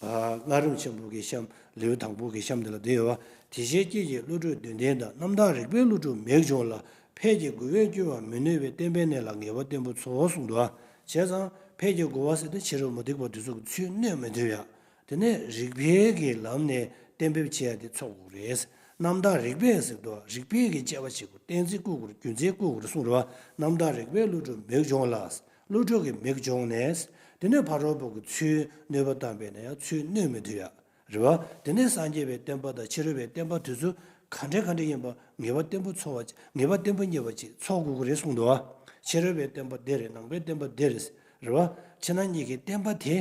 ཨ་སྔགས་རིམ་ཆེན་པོ་གི་གཤམ་ལེའུ་དང་པོ་གི་གཤམ་དེ་ལ་འདི་ཡོད་པ། དེ་བཞིན་སྐྱེས་ཀྱི་བསླུ་གྲུབ་དོན་ལྡན་དང་། རྣམ་དག་རིགས་པས་བསླུ་གྲུབ་མེད་འབྱུང་ལ། ཕས་ཀྱི་རྒོལ་བས་སྐྱོ་བར་མི་ནུས་པས། བརྟན་པའི་གནས་ལ་ངེས་པ་བརྟན་པོ་འཚོལ་གསུངས་འདུག་བ། བྱས་ཙང་ཕས་ཀྱི་རྒོལ་བ་ཟེར་དུས་ཕྱི་རོལ་མུ་སྟེགས་པ་དེ་ཚོ་གི་ཚུལ་གནོད་མི་ཐུབ་ཡ། དེ་ནས་རིགས་པའི་གི་ལམ་ནས་གཏན་འབེབས་བྱེད་ཡ་དེ་འཚོལ་དགོས་རེད། རྣམ་དག་རིགས་པས་ཟེར་དུས་རིགས་པའི་གི་དཔྱད་པ་བྱེད་དགོས། གཏན་ཚིགས་བཀོད་དགོས་རེད། རྒྱུ་མཚན་བཀོད་དགོས་རེད་གསུངས་རེད་བ། རྣམ་དག་རིགས་པས་བསླུ་གྲུབ་མེད་འབྱུང་ལ། བསླུ་གྲུབ་ཀྱི་མེད་བྱུང་ནས། དེ་ནས་ཕ་རོལ་པོ་གི་ཚུལ་གནོད་པ་བཏང་བས་ན་ཡང་ཚུལ་གནོད་མི་ཐུབ་ཡ། རེད་བ། དེ་ནས་སངས་རྒྱས་པའི་བསྟན་པ་དང་ཕྱི་རོལ་པའི་བསྟན་པ་དེ་ཚོ་ག་འདྲ་ག་འདྲ་ཡིན་པ་ངེས་པ་བརྟན་པོ་འཚོལ་བ་ངེས་པ་བརྟན་པོ་རྙེད་པ་ཅིག་འཚོལ་དགོས་ཀྱི་རེད་གསུངས་འདུག་བ། ཕྱི་རོལ་པའི་བསྟན་པ་འདི་རེད། ནང་པའི་བསྟན་པ་འདི་རེད། རེད་བ། ཕྱི་ནང་གཉིས་ཀྱི་བསྟན་པ་དེ་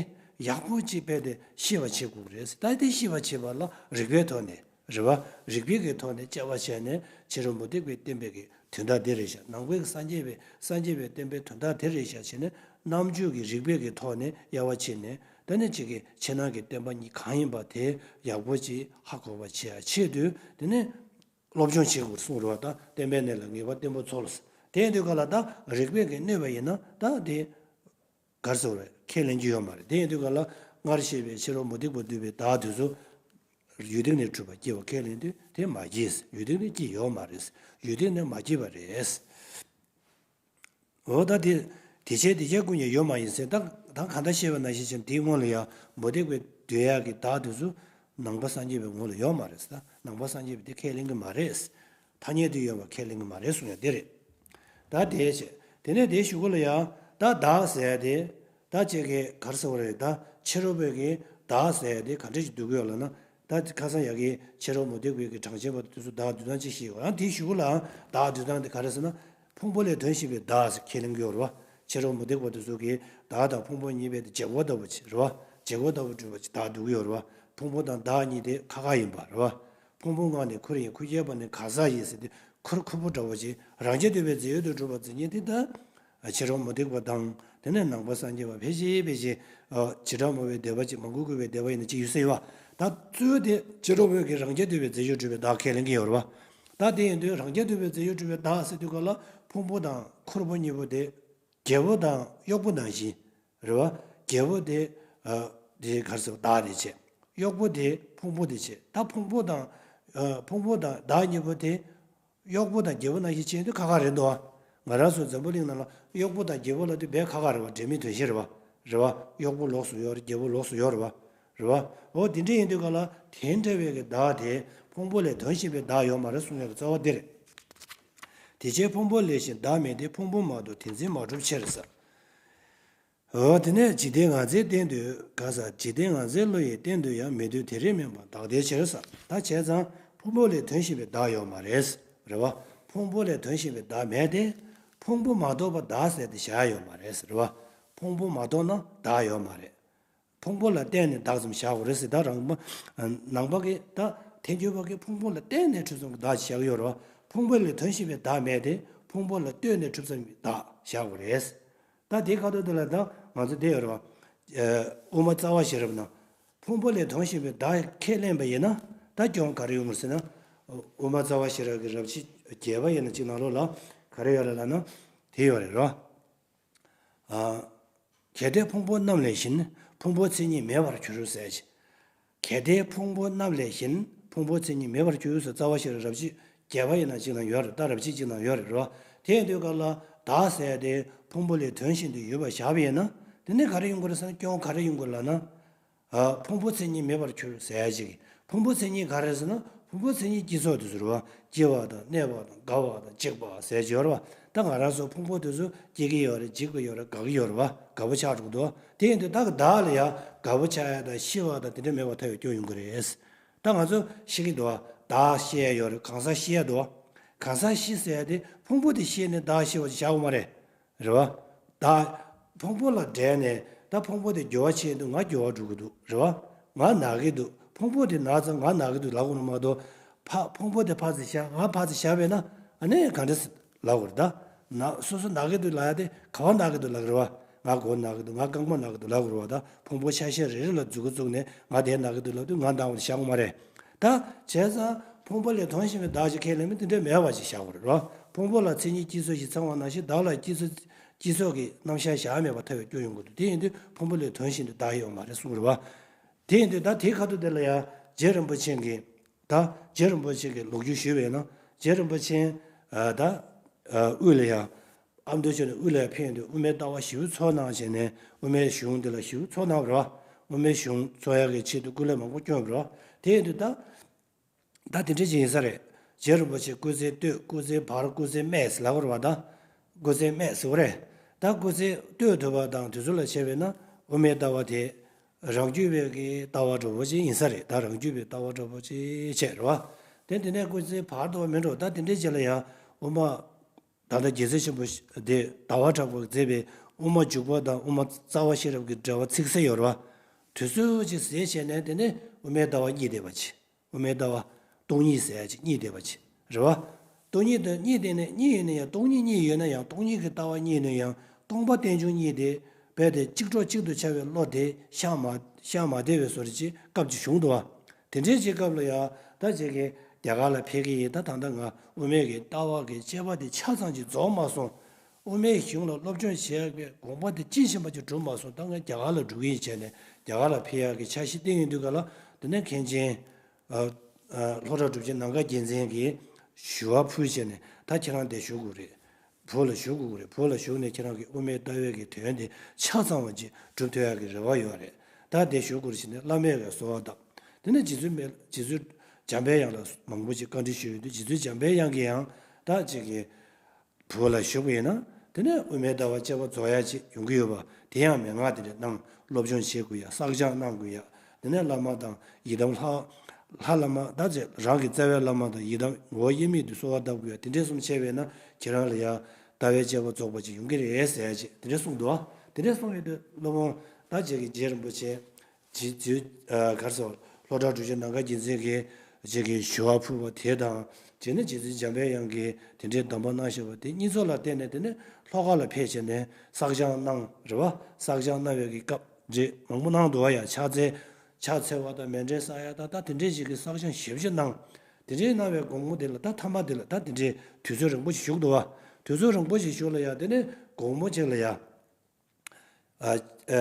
ཡག་པོ་ཅིག་དཔེ་དེ་ཤེས་པ་བྱེད་དགོས་ཀྱི་རེད། ད་དེ་ཤེས་པ་བྱེད་པ་ལ་རིགས་པའི་ཐོག་ནས། རེད་བ། རིགས་པའི་གི་ཐོག་ནས་དཔྱད་པ་བྱས་ནས་ཕྱི་རོལ་མུ་སྟེགས་པའི་བསྟན་པའི་གི་དོན་དག་དེ་རེད་ཤག་ནང་པའི་གི་སངས་རྒྱས་པའི་སངས་རྒྱས་པའི་བསྟན་པའི་དོན་དག་དེ་རེད་ཤག་བྱས་ནས་རྣམ་འགྱུར་གྱི་རིགས་པའི་གི་ཐོག་ནས་དབྱེ་བ་ཕྱེ་ནས་ད་ནི་གཅིག་གི་ཕྱི་ནང་གི་བསྟན་པ་གཉིས་གང་ཡིན་པ་དེ་ཡག་པོ་ཅིག་ཧ་གོ་བ་བྱེད་ཡ་ཆེད་དུ་དེ་ནི་སློབ་སྦྱོང་བྱེད་དགོས་གསུངས་རེད་བ། ད་བསྟན་པའི་གནས་ལ་ངེས་པ་བརྟན་པོ་འཚོལ། དེ་ཡིན་དུས་ག་ལ་ད་རིགས་པའི་གི་གནོད་པ་ཡིན་ན་ད་དེ། ག་རེ་ཟེར་བ་རེད། ཁས་ལེན་རྒྱུ་ཡོད་མ་རེད། དེ་ཡིན་དུས་ག་ལ་སྔར་བཤད་པའི་ཕྱི་རོལ་མུ་སྟེགས་པ་འདུས་པའི་བདག་དེ་ཚོ་ཡུལ་དེ་ནས་གྲུབ་པ་སྐྱེ་བ་ཁས་ལེན་དུས་དེ་མ་སྐྱེས། ཡུལ་དེ་ནས་སྐྱེས་ཡོད་མ་རེད། ཡུལ་དེ་ནས་མ་སྐྱེས་པ་རེད། འོ་ད་དེ་དེ་བྱས་དེ་བྱས་ཀུན་ཀྱང་ཡོད་མ་ཡིན་ཟེར། ད་ད་གང་ལྟར་བཤད་པ་ནང་བཞིན་བྱས་དེའི་སྔོན་ལ་ཡང་མུ་སྟེགས་པའི་འདོད་ཡག་གི་བདག་དེ་ཚོ་ནང་པ་སངས་རྒྱས་པའི་ངོ་ལ་ཡོད་མ་རེད་ཟེར། ད་ནང་པ་སངས་རྒྱས་པས་དེ་ཁས་ལེན་གྱི་མ་རེད། ཐ་སྙད་དུ་ཡོད་པ་ཁས་ལེན་གྱི་མ་རེད་གསུང་ཡ་དེ་རེད། ད་དེ་བྱས། དེ་ནས་དེའི་གཞུག་གུ་ལ་ཡང་ད་བདག་ཟེར་ཡ་དེ། ད་ཅིག་གིས་ག་རེ་ཟེར་བ་རེད། ད་ཕྱི་རོལ་པའི་གི་བདག་ཟེར་ཡ་དེ་ག་འདྲ་ཞིག་འདོད་ཀྱི་ཡོད་ལབ་ན། ད་ཁ་སང་ཡ་གི་ཕྱི་རོལ་མུ་སྟེགས་པའི་གི་གྲངས་ཅན་པ་དེ་ཚོ་བདག་འདོད་སྟངས་ཅིག་བཤད་ཡོད། ཡང་དེའི་གཞུག་གུ་ལའང་བདག་འདོད་སྟངས་དེ་ག་རེ་ཟེར་ན། ཕུང་པོ་ལས་དོན་བྱེད་པའི་བདག་ཟེར་ཁས་ལེན་གྱི་ཡོད་རེད་བ། ཕྱི་རོལ་མུ་སྟེགས་པ་དེ་ཚོ་གིས་བདག་དང་ཕུང་པོ་གཉིས་པོ་དེ་བྱེད་སྒོ་ལྟ་བུ་ཅིག་རེད་བ། བྱེད་སྒོ་ལྟ་བུ་སྒྲུབ་པ་ཅིག་བདག་འདོད་ཀྱི་ཡོད་རེད་བ། ཕུང་པོ་དང་བདག་གཉིས་དེ་ཁ་ཁ་ཡིན་པ་རེད་བ། ཕུང་པོ་ལྔ་ནི་ཁུར་ཡིན། ཁུར་ཆད་པ་ནི་ག་ས་ཡིན་ཟེར་དུས་ཁུར་ཁུར་པོ་འདྲ་བོ་ཅིག་རང་རྐྱ་ཐུབ་པའི་རྫས་ཡོད་དུ་གྲུབ་པ་རྫས་ཉིད་དེ་ད། ཕྱི་རོལ་མུ་སྟེགས་པ་དང་། དེ་ནས་ནང་པ་སངས་རྒྱས་པ་ཕལ་ཆེར་ཕལ་ཆེར་བྱེ་བྲག་སྨྲ་བའི་སྡེ་པ་ཅིག་མང་པོ་བཀོད་པའི་སྡེ་པ་ཡིན་ན་ཅིག་ཡོད་ས་ཡོད་པ། ད་གཙོ་བོ་དེ་ཕྱི་རོལ་པ་གིས་རང་རྐྱ་ཐུབ་པའི་རྫས་ཡོད་གྲུབ་པའི་བདག་ཁས་ལེན་གྱི་ཡོད་རེད་པ། ད་དེ་ཡིན་དུས་རང་རྐྱ་ཐུབ་པའི་རྫས་ཡོད་གྲུབ་པའི་བདག་ཟེར་དུས་ག་ལ་ཕུང་པོ་དང་འཁོར་པོ་གཉིས་པོ་དེ། རྒྱལ་པོ་དང་གཡོག་པོ་ནང་བཞིན་རེད་པ། རྒྱལ་པོ་དེ་དེ་ག་རེ་ཟེར་བདག་དེ་བྱས། གཡོག་པོ་དེ་ཕུང་པོ་དེ་བྱས། ད་ཕུང་པོ་དང་ཕུང་པོ་དང་བདག་གཉིས་པོ་དེ། གཡོག་པོ་དང་རྒྱལ་པོ་ནང་བཞིན་བྱས་དུས་ཁག་ཁག་རེད་འདུག་ཨ། ང་རང་ཚོ་འཛམ་བུ་གླིང་ནང་ལ་གཡོག་པོ་དང་རྒྱལ་པོ་ལབ་དུས་དཔེ་ཁག་ཁག་རེད་པ། འབྲེལ་མེད་དོན་གཞི་རེད་པ། རེད་པ། གཡོག་པོ་ལོགས་སུ་ཡོད་རེད། རྒྱལ་པོ་ལོགས་སུ་ཡོད་རེད་པ། རེད་པ། འོ་དེ་འདྲ་ཡིན་དུས་ག་ལ་དེ་འདྲ་བའི་གི་བདག་དེ་ཕུང་པོ་ལས་དོན་གཞན་པའི་བདག་ཡོད་མ་རེད་གསུང་ཡག་གི་རྩ་བ་འདི་རེད། དེ་ཕྱིར་ཕུང་པོ་ལས་གཞན་བདག་མེད་དེ། ཕུང་པོ་མ་གཏོགས་དེ་འཛིན་མ་གྲུབ་ཕྱིར་ཟེར། འོ་དེ་ནས་འཇིག་རྟེན་ངང་ཚུལ་སྟེང་དུ་ག་ས་འཇིག་རྟེན་ངང་ཚུལ་བློ་ཡི་སྟེང་དུ་ཡང་མི་འདོད་དེ་རིགས་མིན་པ་བདག་ལྟའི་ཕྱིར་ཟེར། ད་བྱས་ཙང་ཕུང་པོ་ལས་དོན་གཞན་པའི་བདག་ཡོད་མ་རེད། རེད་པ། ཕུང་པོ་ལས་དོན་གཞན་པའི་བདག་མེད་དེ། ཕུང་པོ་མ་གཏོགས་པ་བདག་ཟེར་དེ་བཞག་ཡོད་མ་རེད། རེད་པ། ཕུང་པོ་མ་གཏོགས་ན་བདག་ཡོད་མ་རེད། ཕུང་པོ་ལ་བརྟེན་ནས་བདག་ཙམ་བཞག་དགོས་རེད་ཟེར། ད་རང་མ་ནང་པ་གིས་ད་ཐལ་འགྱུར་བ་གིས་ཕུང་པོ་ལ་བརྟེན་ནས་གྲུབ་ཙམ་གྱི་བདག་ཅིག་བཞག་གི་ཡོད་རེད་པ། ཕུང་པོ་ལས་དོན་གཞན་པའི་བདག་མེད་དེ། ཕུང་པོ་ལ་ལྟོས་ནས་གྲུབ་ཙམ་གྱི་བདག་བཞག་དགོས་རེད། ད་དེའི་ཁ་ཐུག་དེ་ལ་ད་ང་ཚོ་དེ་ཡོད་རེད་པ། དབུ་མ་རྩ་བ་ཤེས་རབ་ནང་ཕུང་པོ་ལས་དོན་གཞན་པའི་བདག་ཁས་ལེན་པ་ཡིན་ན་ད་སྐྱོན་ག་རེ་ཡོང་གི་རེད་ཟེར་ན། དབུ་མ་རྩ་བ་ཤེས་རབ་ཀྱི་རབ་བྱེད་བརྒྱད་པ་ཡིན་ན་གཅིག་ནང་ལོགས་ལ་ག་རེ་ཡོད་རེད་ལབ་ན། དེ་ཡོད་རེད་རོ། གལ་ཏེ་ཕུང་པོ་རྣམས་ལས་གཞན། ཕུང་པོའི་མཚན་ཉིད་མེད་པར་གྱུར་ཟེར་གྱི། གལ་ཏེ་ཕུང་པོ་རྣམས་ལས་གཞན། ཕུང་པོའི་མཚན་ཉིད་མེད་པར་གྱུར་ཟེར། རྩ་བ་ཤེས་རབ་རབ་བྱེད་བརྒྱད་པ་ཡིན་ན་གཅིག་ན་ཡོད་རེད། ད་རབ་བྱེད་གཅིག་ན་ཡོད་རེད་རོ། དེ་ཡིན་དུས་ག་ལ་བདག་ཟེར་དེ་ཕུང་པོ་ལས་དོན་གཞན་དུ་ཡོད་པར་བཞག་པ་ཡིན་ན། དེ་ནི་ག་རེ་ཡོང་གི་རེད་ཟེར་ན། སྐྱོན་ག་རེ་ཡོང་གི་རེད་ལབ་ན། ཕུང་པོའི་མཚན་ཉིད་མེད་པར་གྱུར་ཟེར་ཡ་ཅིག་ཕུང་པོའི་མཚན་ཉིད་ག་རེ་ཟེར་ན། ཕུང་པོའི་མཚན་ཉིད་སྐྱེ་ཚུལ་དེ་ཚོ་རེད་པ། སྐྱེ་བ་དང་གནས་པ་དང་རྒ་བ་དང་འཇིག་པ་ཟེར་གྱི་ཡོད་རེད་པ། ད་ང་རང་ཚོ་ཕུང་པོ་དེ་ཚོ་སྐྱེ་གི་ཡོད་རེད། འཇིག་གི་ཡོད་རེད། རྒ་གི་ཡོད་རེད་པ། རྒ་པོ་ཆགས་འགྲོ་གི་འདུག་དེ་ཡིན་དུས་ད་གི་བདག་ལ་ཡ་རྒ་པོ་ཆགས་ཡ་དང་ཤི་བ་དང་དེ་འདྲ་མེད་པར་ཐལ་བའི་སྐྱོན་ཡོང་གི་རེད། ད་ང་ཚོ་ཤི་གི་འདུག་པ། བདག་ཤི་ཡ་ཡོད་རེད། གང་ཟག་ཤི་ཡ་འདུག་པ། གང་ཟག་ཤི་ཟེར་ཡ་དེ་ཕུང་པོ་དེ་ཤི་ནས་བདག་ཤི་བ་ཅིག་བཞག་དགོས་མ་རེད། རེད་པ། ད་ཕུང་པོ་ལ་འབྲེལ་ནས་ད་ཕུང་པོ་དེ་འགྱུར་བ་ཕྱིན་དུས་ང་འགྱུར་བ་འགྲོ་གི་འདུག་རེད་པ། ང་ན་གི་འདུག་ཕུང་པོ་དེ་ན་ཙང་ང་ན་གི་འདུག་ལབ་དགོས་ནི་མ་གཏོགས། ཕ་ཕུང་པོ་དེ་ཕར་ཙམ་བཞག་ང་ཕར་ཙམ་བཞག་པས་ན་ཨ་ནི་ག་འདྲ་ལབ་དགོས་རེད། ད་ན་སོ་སོ་ན་གི་འདུག་ལབ་ཡ་དེ་ག་པར་ན་གི་འདུག་ལབ་གི་རེད་པ། ང་མགོ་ན་གི་འདུག་ང་རྐང་པ་ན་གི་འདུག་ལབ་དགོས་རེད་པ། ད་ཕུང་པོ་ཆ་ཤས་རེ་རེ་ལ་མཛུབ་གུ་བཙུགས་ནས་ང་དེ་ན་གི་འདུག་ལབ་དུས་ང་ན་བ་དེ་བཞག་དགོས་མ་རེད། ད་བྱས་ཙང་ཕུང་པོ་ལས་དོན་གཞན་པའི་བདག་ཅིག་ཁས་ལེན་མིན་དེ་འདྲ་མེད་པ་ཅིག་བཞག་དགོས་རེད་རོ། ཕུང་པོ་ལ་མཚན་ཉིད་སྐྱེ་ཚུལ་ཞེས་ཚང་བ་ནང་བཞིན་བདག་ལ་སྐྱེ་ཚུལ་སྐྱེ་ཚུལ་གྱི་རྣམ་གཞག་བཞག་མེད་པར་ཐལ་བའི་སྐྱོན་ཡོང་གི་འདུག་དེ་ཡིན་དུས་ཕུང་པོ་ལས་དོན་གཞན་དུ་བདག་ཡོད་མ་རེད་གསུངས་རེད་པ། དེ་ཡིན་དུས་ད་དེའི་ཁ་ཐུག་དེ་ལ་ཡང་རྗེ་རིན་པོ་ཆེ་གིས། ད་རྗེ་རིན་པོ་ཆེ་གིས་ལོ་རྒྱུས་ཞུས་པས་ན། རྗེ་རིན་པོ་ཆེ་ད་དབུས་ལ་ཡང་། ཨ་མདོ་ཕྱོགས་ནས་དབུས་ལ་ཡང་ཕེབས་ཡོང་དུས་དབུ་མའི་ལྟ་བ་ཞིབ་འཚོལ་གནང་བྱས་ནས་དབུ་མའི་གཞུང་འདི་ལ་ཞིབ་འཚོལ་གནང་བ་རེད་པ། དབུ་མའི་གཞུང་འཚོལ་ཡག་གི་ཆེད་དུ་སྐུ་ལས་མང་པོ་བསྐྱོན་པ་རེད་པ། དེ་ཡིན་དུས་ད། ད་དེ་འདྲ་ཅིག་ཡིན་ས་རེད། རྗེ་རིན་པོ་ཆེ་སྐུ་ཚེ་སྟོད་སྐུ་ཚེ་བར་སྐུ་ཚེ་སྨད་ཟེར་ལབ་པ་རེད་པ། ད་སྐུ་ཚེ་སྨད་ཟེར་བ་རེད། ད་སྐུ་ཚེ་སྟོད་ཐུབ་པ་དང་དེ་ཚོ་ལ་བྱས་པས་ན་དབུ་མའི་ལྟ་བ་དེ་རང་རྒྱུད་པའི་གི་ལྟ་བ་འདྲ་པོ་ཅིག་ཡིན་ས་རེད། ད་རང་རྒྱུད་པའི་ལྟ་བ་འདྲ་པོ་ཅིག་བྱས་རེད་པ། དེ་དེ་ནས་སྐུ་ཚེ་བར་དུ་བ་མིན་འགྲོ། ད་དེ་འདྲའི་རྗེས་ལ་ཡང་དབུ་མ། ད་ལྟ་རྒྱལ་སྲས་ཆེན་པོ་དེ་ཟླ་བ་གྲགས་པས་མཛད་པའི་དབུ་མ་འཇུག་པ་དང་དབུ་མ་རྩ་བ་ཤེས་རབ་ཀྱི་འགྲེལ་པ་ཚིག་གསལ་ཡོད་རེད་པ། དེ་ཚོ་ཅིག་ཟེར་བྱས་ནས་དེ་ནས་དབུ་མའི་ལྟ་བ་གཉིས་བསྡད་པ་ཅིག་དབུ་མའི་ལྟ་བ་སྟོང་ཉིད་ཟེར་ཡ་ཅིག་གཉིས་བསྡད་པ་ཅིག་རེད་པ། སྟོང་ཉིད་དང་གཉིས་བསྡད་ནས་གཉིས་ཡོད་ན་ཡང་སྟོང་ཉིད་གཉིས་ཡོད་ན་ཡང་སྟོང་ཉིད་ཀྱི་ལྟ་བ་གཉིས་ནས་ཡང་སྟོང་པ་རྟེན་འབྱུང་གཉིས་དེ་རྦད་དེ་གཅིག་གྲོགས་གཅིག་ཏུ་འཆར་བའི་བློ་དེ་ཤར་མ་ཤར་མ་བསྡད་པའི་བཟོ་འདྲ་ཅིག་སྐབས་ཅིག་བྱུང་འདུག་པ། དེ་འདྲའི་ཅིག་སྐབས་ལ་ཡང་ད་ཅིག་གི་རྒྱ་གར་ལ་ཕེབས་ཀྱི་ཡིན། ད་ད་ལྟ་ང་དབུ་མའི་གི་ལྟ་བ་གི་དཔྱད་པ་དེ་ཆ་ཚང་ཅིག་རྫོགས་མ་སོང་། དབུ་མའི་གཞུང་ལ་སློབ་སྦྱོང་བྱེད་ཡག་གི་དགོངས་པ་དེ་དཔྱིས་ཕྱིན་པ་ཅིག་གྲུབ་མ་སོང་། ད་ང་རྒྱ་གར་ལ་འགྲོ་གི་ཡིན་བྱས་ནས་རྒྱ་གར་ལ་ཕེབས་ཡག་གི་འཆར་གཞི་བཏིང་ཡོང་དུས་ག་ལ་དེ་ནས་མཁན་ཆེན། ཨ་ཨ་ལྷོ་བྲག་གྲུབ་ཆེན་ནམ་མཁའ་རྒྱལ་མཚན་གྱིས་ཞུ་བ་ཕུལ་བྱས་ནས་ད་ཁྱེད་རང་འདིར་བཞུགས་དགོས་རེད། བོད་ལ་བཞུགས་དགོས་རེད། བོད་ལ་བཞུགས་ནས་ཁྱེད་རང་གི་དབུ་མའི་ལྟ་བའི་གི་དོན་དེ་ཆ་ཚང་བ་ཅིག་སྒྲུབ་ཐུབ་ཡག་གི་རེ་བ་ཡོད་རེད། ད་འདིར་བཞུགས་དགོས་རེད་ཟེར་ནས་བླ་མས་ག་གསོལ་བ་བཏབ། དེ་ནས་རྗེ་བཙུན་མི་རྗེ་བཙུན་འཇམ་པའི་དབྱངས་ལ་མང་པོ་ཅིག་བཀའ་འདྲི་ཞུས་ཡོང་དུས་རྗེ་བཙུན་འཇམ་པའི་དབྱངས་ཀྱིས་ཡང་ད་ཅིག་གི་བོད་ལ་བཞུགས་པ་ཡིན་ན་དེ་ནས་དབུ་མའི་ལྟ་བ་དཔྱད་པ་རྫོགས་ཡག་ཅིག་ཡོང་གི་ཡོད་པ། དེ་ཡང་མན་ངག་དེ་འདྲ་གནང་། སློབ་སྦྱོང་བྱེད་དགོས་ཡག་བསགས་སྦྱང་གནང་དགོས་ཡག་དེ་ནས་བླ་མ་དང་ཡི་དམ་ལྷ་ལྷ་བླ་མ་ད་ཅིག་རང་གི་རྩ་བའི་བླ་མ་དང་ཡི་དམ་ངོ་བོ་དབྱེར་མེད་དུ་གསོལ་བ་བཏབ་དགོས་ཡག་དེ་འདྲ་གསུམ་བྱས་པས་ན་ཁྱེད་རང་ལ་ཡང་ལྟ་བའི་དཔྱད་པ་རྫོགས་པ་ཅིག་ཡོང་གི་རེད་ཟེར་ཡག་ཅིག་དེ་འདྲ་གསུངས་འདུག་དེ་འདྲ་གསུངས་ཡོད་དུས་སློབ་དཔོན་ད་ཅིག་གི་རྗེ་རིན་པོ་ཆེ། རྗེ་བཙུན་ག་རེ་ཟེར་ལྷོ་བྲག་གྲུབ་ཆེན་ནམ་མཁའ་རྒྱལ་མཚན་གྱིས་རྗེ་གི་ཞུ་བ་ཕུལ་བ་དེ་དང་རྗེས་ནས་རྗེ་བཙུན་འཇམ་པའི་དབྱངས་ཀྱིས་དེ་འདྲའི་གདམས་པ་གནང་བཞག་པ་དེ་གཉིས་ཚོགས་ལ་བརྟེན་ནས་དེ་ནས་ ཐོག་ཁ་ལ་ཕེབས་བྱས་ནས་བསགས་སྦྱང་གནང་རེད་བ། བསགས་སྦྱང་གནང་བའི་གི་སྐབས་རེད། མང་པོ་གནང་འདུག་བ། ཡ་ཕྱག་འཚལ་ཕྱག་འཚལ་བ་དང་མཎྜལ་བསགས་ཡ་དང་ད་དེ་འདྲས་ཅིག་གི་བསགས་སྦྱང་ཞེ་པོ་ཅིག་གནང་། དེ་འདྲས་གནང་བའི་དགོང་མོ་དེ་ལ་ད་མཐའ་མ་དེ་ལ་ད་དེ་འདྲས་དུས་ཚོད་རིང་པོ་ཞིག་བཞུགས་འདུག་བ། དུས་ཚོད་རིང་པོ་ཞིག་བཞུགས་ལ་ཡ་དེ་ནས་དགོང་མོ་ཅིག་ལ་ཡ། ཨ་ཨ་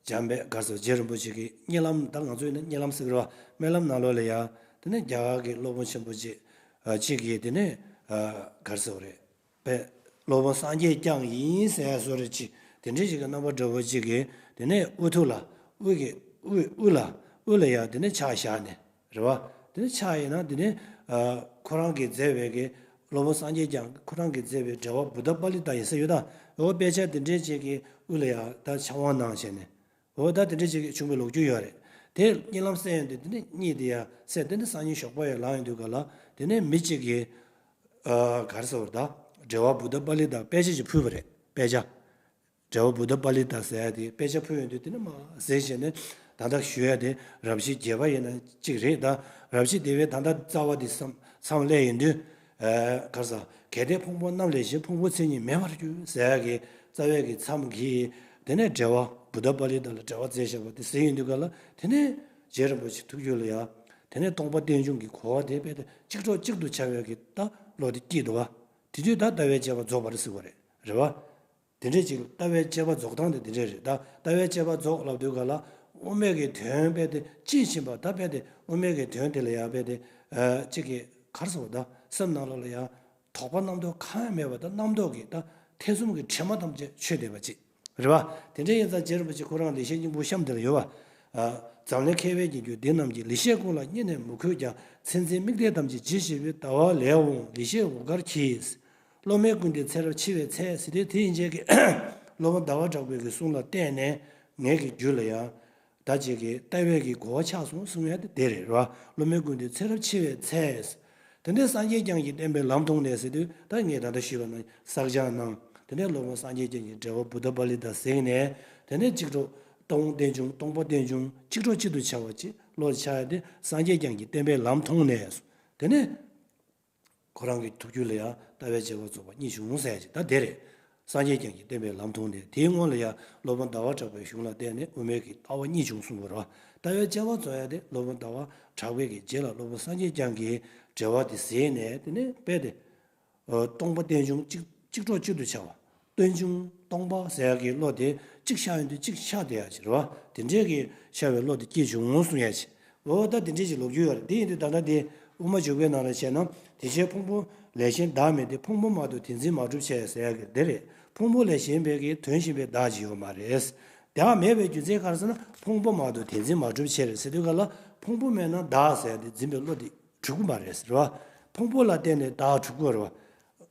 འཇམ་དཔལ་ག་རེ་ཟེར་རྗེ་རིན་པོ་ཆེ་གི་བརྙན་ལམ་ད་ང་ཚོ་ཡིན་ན་བརྙན་ལམ་ཟེར་གི་རེད་བ། སྨོན་ལམ་ནང་ལོགས་ལ་ཡ་དེ་ནས་རྒྱ་གར་གི་སློབ་དཔོན་ཆེན་པོ་ཅིག་ཨ་གཅིག་གིས་དེ་ནས་ཨ་ག་རེ་ཟེར་བ་རེད། པས་སློབ་དཔོན་སངས་རྒྱས་བསྐྱངས་ཡིན་ཟེར་བཟོ་རེ་ཅིག་དེ་འདྲའི་ཞིག་གི་རྣམ་པ་འདྲ་བོ་ཅིག་གིས་དེ་ནས་དབུ་ཐུག་ལ་དབུ་གི་དབུ་དབུ་ལ་དབུ་ལ་ཡ་དེ་ནས་ཕྱག་བཞག་ནས་རེད་བ། དེ་ནས་ཕྱག་ཡིན་ན་དེ་ནས་ཨ་ཁོ་རང་གིས་མཛད་པའི་གི་སློབ་དཔོན་སངས་རྒྱས་བསྐྱངས་ཁོ་རང་གིས་མཛད་པའི་འགྲེལ་པ་བུདྡྷ་པཱ་ལི་ཏ་ཡིན་ས་ཡོད་ད། འོ་དཔེ་ཆ་དེ་འདྲའི་ཅིག་གི་དབུ་ལ་ཡ་ད་ཕྱག་དབང་གནང་བྱས་ནས། འོ་ད་དེ་འདྲ་ཅིག་བྱུང་བའི་ལོ་རྒྱུས་ཡོད་རེད། དེ་བརྙན་ལམ་གསན་ཡོང་དུས་དེ་ནས་གཉིད་དེ་ཡང་སད། དེ་ནས་སང་ཉིན་ཞོགས་པ་ཡང་ལངས་ཡོང་དུས་ག་ལ་དེ་ནས་མི་གཅིག་གིས་ཨ་ག་རེ་ཟེར་བ་ད་འགྲེལ་པ་བུདྡྷ་པཱ་ལི་ཏ་དཔེ་ཆ་ཅིག་ཕུལ་བ་རེད། དཔེ་ཆ། འགྲེལ་པ་བུདྡྷ་པཱ་ལི་ཏ་ཟེར་ཡ་དེ་དཔེ་ཆ་ཕུལ་ཡོང་དུས་དེ་ནས་མ་གཟིགས་བྱས་ནས་ད་ལྟ་ཞུ་ཡ་དེ་རབ་བྱེད་བརྒྱད་པ་ཡིན་ན་གཅིག་རེད་ད། རབ་བྱེད་བརྒྱད་པའི་ད་ལྟ་རྩ་བ་དེ་བསམ་མཚམས་སླེབས་ཡོང་དུས། ཨ་ག་རེ་ཟ། གལ་ཏེ་ཕུང་པོ་རྣམས་ལས་གཞན་ཕུང་པོའི་མཚན་ཉིད་མེད་པར་གྱུར་ཟེར་ཡག་གི་རྩ་བའི་གི་མཚམས་ཀྱིས་དེ་ནས་འགྲེལ་པ་བུདྡྷ་པཱ་ལི་ཏ་ལ་འགྲེལ་པ་མཛད་བཞག་པ་དེ་གཟིགས་ཡོང་དུས་ག་ལ་དེ་ནས་རྗེ་རིན་པོ་ཆེ་ཐུགས་རྒྱུད་ལ་ཡ་དེ་ནས་སྟོང་པ་རྟེན་འབྱུང་གི་གོ་བ་དེ་དཔེ་དེ་གཅིག་གྲོགས་གཅིག་ཏུ་འཆར་བའི་གི་ད་བློ་དེ་སྐྱེས་འདུག་བ། དེ་དུས་ད་ལྟ་བའི་དཔྱད་པ་རྫོགས་པ་རེད་ཟེར་བ་རེད། རེད་བ། དེ་འདྲས་ཅིག་ལྟ་བའི་དཔྱད་པ་རྫོགས་སྟངས་དེ་དེ་འདྲས་རེད་ད། ལྟ་བའི་དཔྱད་པ་རྫོགས་ལབ་དུས་ག་ལ་དབུ་མའི་གི་དོན་དཔེ་དེ་དཔྱིས་ཕྱིན་པ་ད་དཔེ་དེ་དབུ་མའི་གི་དོན་དེ་ལ་ཡང་དཔེ་དེ་ཨ་གཅིག་གི་ག་རེ་ཟེར་བ་ད་སེམས་ནང་ལོགས་ལ་ཡང་དོགས་པ་རྣམ་རྟོག་གང་ཡང་མེད་པ་ད་རྣམ་རྟོག་གི་ད་ཐེ་ཚོམ་གྱི་དྲི་མ་ཐམས་ཅད་ཆོད་བསྡད་པ་ཅིག་རེད་བ། དེ་འདྲས་ཡིན་ཙང་རྗེ་རིན་པོ་ཆེ་ཁོ་རང་ལེགས་བཤད་སྙིང་པོ་གཤམ་དེ་ལ་ཡོད་བ། ཨ་འཛམ་གླིང་མཁས་པའི་རྒྱལ་གྱུར་འདི་རྣམས་ཀྱིས། ལེགས་བཤད་ཀུན་ལ་སྙིང་ནས་མོས་གུས་ཀྱང་། མཚན་འཛིན་དམིགས་གཏད་ཐམས་ཅད་ཇི་ཞིག་པའི། ཟླ་བ་ལེགས་འོང་ལེགས་བཤད་འོད་དཀར་གྱིས། སློབ་མའི་ཀུན་ཏུ་ཚེ་རབས་འཆི་བའི་ཚེ་ཟེར་དུས་དེ་ཡིན་ཅེས་ཀྱི་སློབ་དཔོན་ཟླ་བ་གྲགས་པའི་གི་གསུང་ལ་བརྟེན་ནས་ངེད་ཀྱི་རྒྱུད་ལ་ཡང་ད་ཅིག་གི་ལྟ་བའི་གི་གོ་བ་ཆགས་སོང་གསུང་ཡ་དེ་དེ་རེད་རོ། སློབ་མའི་ཀུན་ཏུ་ཚེ་རབས་འཆི་བའི་ཚེ། དེ་ནས་སངས་རྒྱས་བསྐྱངས་ཀྱིས་བསྟན་པའི་ལམ་མཐོང་ནས་ཟེར་དུས་ད་ངས་ད་ལྟ་ཞུས་པ་ནང་བསགས་སྦྱང་གནང་། དེ་ནས་སློབ་དཔོན་སངས་རྒྱས་བསྐྱངས་ཀྱིས་འགྲེལ་པ་བུདྡྷ་པཱ་ལི་ཏ་གཟིགས་ནས་དེ་ནས་གཅིག་གྲོགས་སྟོང་རྟེན་འབྱུང་སྟོང་པ་རྟེན་འབྱུང་གཅིག་གྲོགས་གཅིག་ཏུ་འཆར་བ་ཅིག་བློ་འཆར་ཡ་དེ་སངས་རྒྱས་བསྐྱངས་ཀྱིས་བསྟན་པའི་ལམ་མཐོང་ནས་དེ་ནས། ཁོ་རང་གི་ཐུགས་རྒྱུད་ལ་ཡང་ལྟ་བའི་དཔྱད་པ་རྫོགས་པ་གཉིས་བྱུང་ཟེར་ཅིག་ད་དེ་རེད། སངས་རྒྱས་བསྐྱངས་ཀྱིས་བསྟན་པའི་ལམ་མཐོང་ནས། དེའི་སྔོན་ལ་ཡང་སློབ་དཔོན་ཟླ་བ་གྲགས་པའི་གཞུང་ལ་བརྟེན་ནས་དབུ་མའི་གི་ལྟ་བ་གཉིས་བྱུང་གསུངས་པ་རེད། ལྟ་བའི་དཔྱད་པ་རྫོགས་ཡ་དེ་སློབ་དཔོན་ཟླ་བ་གྲགས་པའི་གི་རྗེས་ལ་སློབ་དཔོན་སངས་རྒྱས་བསྐྱངས་ཀྱིས་འགྲེལ་པ་དེ་གཟིགས་ནས་དེ་ནས་དཔེ་དེ། སྟོང་པ་རྟེན་འབྱུང་གཅིག་གཅིག་གྲོགས་གཅིག་ཏུ་འཆར་བ། རྟེན་འབྱུང་སྟོང་པ་ཟེར་ཡ་གི་བློ་དེ་གཅིག་ཤར་ཡོང་དུས་གཅིག་ཤར་བསྡད་ཡ་ཅིག་རེད་བ། དེ་འདྲའི་གི་ཤར་བའི་བློ་དེ་སྐྱེས་བྱུང་གསུང་ཡ་ཅིག་འོ་ད་དེ་འདྲའི་ཅིག་ལོ་རྒྱུས་ཡོད་རེད། དེ་ཡིན་དུས་ད་ལྟ་དེ་དབུ་མ་འཇུག་པའི་ནང་ལ་བྱས་ན། དེ་བཞིན་ཕུང་པོ་ལས་གཞན་བདག་མེད་དེ། ཕུང་པོ་མ་གཏོགས་དེ་འཛིན་མ་གྲུབ་ཕྱིར་ཟེར་ཡ་གི་དེ་རེད། ཕུང་པོ་ལས་གཞན་པའི་གི་དོན་གཞན་པའི་བདག་ཅིག་ཡོད་མ་རེད། བདག་མེད་པའི་རྒྱུ་མཚན་ག་རེ་ཟེར་ན་ཕུང་པོ་མ་གཏོགས་དེ་འཛིན་མ་གྲུབ་ཕྱིར་ཟེར་དུས་ག་ལ་ཕུང་པོ་མེད་ན་བདག་ཟེར་ཡ་དེ་འཛིན་པའི་བློ་དེ། གྲུབ་ཀྱི་མ་རེད་ཟེར་བ། ཕུང་པོ་ལ་བརྟེན་ནས་བདག་གྲུབ་ཀྱི་རེད་བ།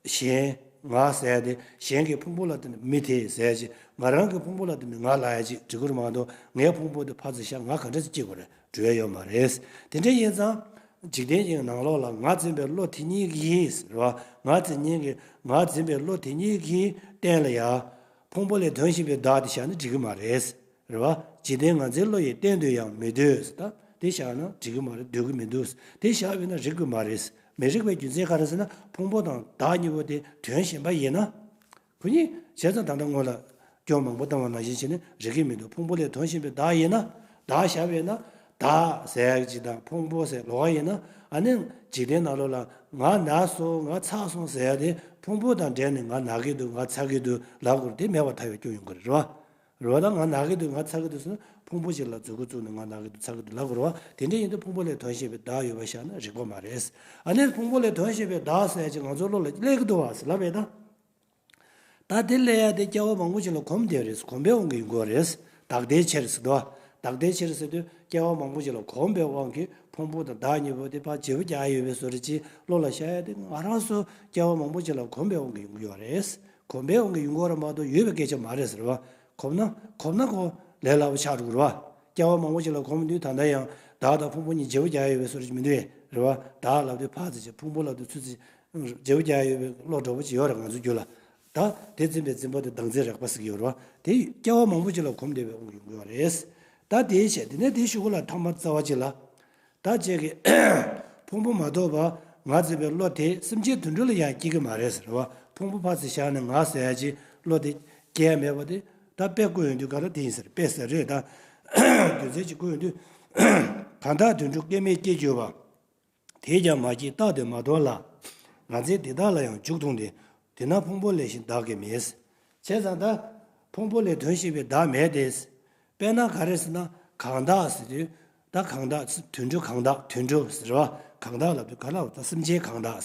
གཞན་ང་ཟེར་ཡ་དེ་གཞན་གྱི་ཕུང་པོ་ལ་བརྟེན་ནས་མི་དེ་ཟེར་ཡ་ཅིག་ང་རང་གི་ཕུང་པོ་ལ་བརྟེན་ནས་ང་ལབ་ཡ་ཅིག་འགྲིག་གི་རེད་མ་གཏོགས་ངའི་ཕུང་པོ་དེ་ཕར་ཚུར་བཞག་ང་ག་འདྲ་ཞིག་སྐྱེ་དགོས་རེད། འགྲོ་ཡ་ཡོད་མ་རེད། དེ་འདྲ་ཡིན་ཙང་། འཇིག་རྟེན་གྱི་ནང་ལོགས་ལ་ང་འཛིན་པའི་བློ་དེ་ཉིད་ཀྱིས་རེད་བ། ང་འཛིན་མཁན་གྱི་ང་འཛིན་པའི་བློ་དེ་ཉིད་ཀྱིས་གཏན་ལ་ཡ། ཕུང་པོ་ལས་དོན་གཞན་པའི་བདག་དེ་བཞག་ན་འགྲིག་གི་མ་རེད། རེད་བ། འཇིག་རྟེན་ངར་འཛིན་བློ་ཡིས་གཏན་དུ་ཡང་མི་སྡོད་ཟེར། ད་དེ་བཞག་ན་འགྲིག་གི་མ་རེད། སྡོད་ཀྱི་མི་འདུག་དེ་བཞག་པས་ན་རིགས་ཀྱི་མ་རེད། མི་རིགས་པའི་རྒྱུ་མཚན་ག་རེ་ཟེར་ན་ཕུང་པོ་དང་བདག་གཉིས་པོ་དེ་དོན་གཞན་པ་ཡིན་ན། ཁོ་གཉིས་བྱས་ཙང་ད་ལྟ་སྔོན་ལ་སྐྱོན་མང་པོ་བཏང་བ་ནང་བཞིན་བྱས་ནས་རིགས་ཀྱི་མི་འདུག་ཕུང་པོ་ལས་དོན་གཞན་པའི་བདག་ཡིན་ན། བདག་བཞག་པས་ན་བདག་ཟེར་ཡག་ཅིག་དང་ཕུང་པོ་ཟེར་ལོགས་ཡིན་ན། ཨ་ནི་འཇིག་རྟེན་ནང་ལོགས་ལ་ང་ན་སོང་ང་ཚ་སོང་ཟེར་ཡག་དེ་ཕུང་པོ་དང་འབྲེལ་ནས་ང་ན་གི་འདུག་ང་ཚ་གི་འདུག་ལབ་དགོས་རེད། དེ་མེད་པར་ཐལ་བའི་སྐྱོན་ཡོང་གི་རེད་རོ། རེད་བ། ད་ང་ན་གི་འདུག་ང་ཚ་གི་འདུག་ཟེར་ན་ཕུང་པོ་ཞིག་ལ་མཛུབ་གུ་བཙུགས་ནས་ང་ན་གི་འདུག་ཚ་གི་འདུག་ལབ་དགོས་རེད་བ། དེ་འདྲ་ཡིན་དུས་ཕུང་པོ་ལས་དོན་གཞན་པའི་བདག་ཡོད་པ་བཞག་ན་རིགས་པ་མ་རེད། ཨ་ནི་ཕུང་པོ་ལས་དོན་གཞན་པའི་བདག་ཟེར་ཡག་ཅིག་ང་ཚོ་བློ་ལ་སླེབས་ཀྱི་འདུག་བ་ཟེར་ལབ་པས་ད། ད་དེ་སླེབས་ཡག་དེ་སྐྱེ་བ་མང་པོ་ཞིག་ལ་གོམས་བསྡད་རེད། གོམས་པའི་དབང་གིས་ཡོང་གི་ཡོད་རེད། བདག་ལྟའི་ཕྱིར་ཟེར་དོ། བདག་ལྟའི་ཕྱིར་ཟེར་དུས་སྐྱེ་བ་མང་པོ་ཞིག་ལ་གོམས་པའི་དབང་གིས་ཕུང་པོ་དང་བདག་གཉིས་པོ་དེ་ཕར་བརྗེ་པོ་རྒྱག་ཡོད་པའི་བཟོ་འདྲ་ཅིག་བློ་ལ་ཤར་ཡག་དེ་ང་རང་ཚོ་སྐྱེ་བ་མང་པོ་ཞིག་ལ་གོམས་པའི་དབང་གིས་ཡོང་གི་ཡོད་རེད། གོམས་པའི་དབང་གིས་ཡོང་གི་ཡོད་རེད་མ་གཏོགས་ཡོད་པའི་སྐད་ཆ་མ་རེད་ཟེར་བ། གོམས་ན་གོམས་ན་ཁོ་ལས་སླ་པོ་ཆགས་འགྲོ་གི་རེད་བ། སྐྱེ་བ་མང་པོ་ཞིག་ལ་གོམས་དུས་ད་ལྟ་ཡང་བདག་དང་ཕུང་པོ་གཉིས་བརྗེ་པོ་རྒྱག་ཡོད་པའི་བཟོ་འདྲ་ཅིག་མི་འདུག་གས་རེད་བ། བདག་ལབ་དུས་ཕར་ཚུར་བྱས། ཕུང་པོ་ལབ་དུས་ཚུར་ཚུར་བརྗེ་པོ་རྒྱག་ཡོད་པའི་བློ་འདྲ་པོ་ཅིག་ཡོད་རེད་ང་ཚོའི་རྒྱུད་ལ། ད་དེ་འཛིན་པའི་འཛིན་པ་དེ་བདག་འཛིན་རེག་པ་ཟེར་གྱི་ཡོད་རེད་བ། དེ་སྐྱེ་བ་མང་པོ་ཅིག་ལ་གོམས་བསྡད་པའི་དབང་གིས་ཡོང་གི་ཡོད་རེད། ད་དེའི་ཆེད་དེ་ནས་དེའི་གཞུག་གུ་ལ་ཐ་མ་རྩ་བ་གཅིག་ལ། ད་ཅིག་གི་ཕུང་པོ་མ་གཏོགས་པ་ང་འཛིན་པའི་བློ་དེ་སེམས་ཅན་དུད་འགྲོ་ལ་ཡང་སྐྱེ་གི་མ་རེད་ཟེར་བ། ཕུང་པོ་ཕར་ཚུར་བཞག་ནས་ང་ཟེར་ཡ་ཅིག་ བློ་དེ་སྐྱེ་ཡ་མེད་པ་དེ་ད་དཔེ་བཀོད་ཡོང་དུས་ག་ལ་དེ་ཡིན་ཟེར། དཔེ་ཟེར་རེད་ད། རྒྱུ་མཚན་ཅིག་བཀོད་ཡོང་དུས། གང་དག་དུད་འགྲོ་སྐྱེ་མེད་སྐྱེ་གྱུར་པ། དེས་ཀྱང་མ་སྐྱེས་རྟག་ཏུ་མ་མཐོང་ལ། ང་མཚན་དེ་དག་ལ་ཡང་འཇུག་ཐུང་སྟེ། དེས་ན་ཕུང་པོ་ལས་གཞན་བདག་གི་མེད། བྱས་ཙང་ད། ཕུང་པོ་ལས་དོན་ཞེས་པའི་བདག་མེད་དེ། དཔེར་ན་ག་རེ་ཟེར་ན་གང་དག་ཟེར་དུས། ད་གང་དག་དུད་འགྲོ་གང་དག་དུད་འགྲོ་ཟེར་བ། གང་དག་ལབ་དུས་ག་ལ་ད་སེམས་ཅན་གང་དག་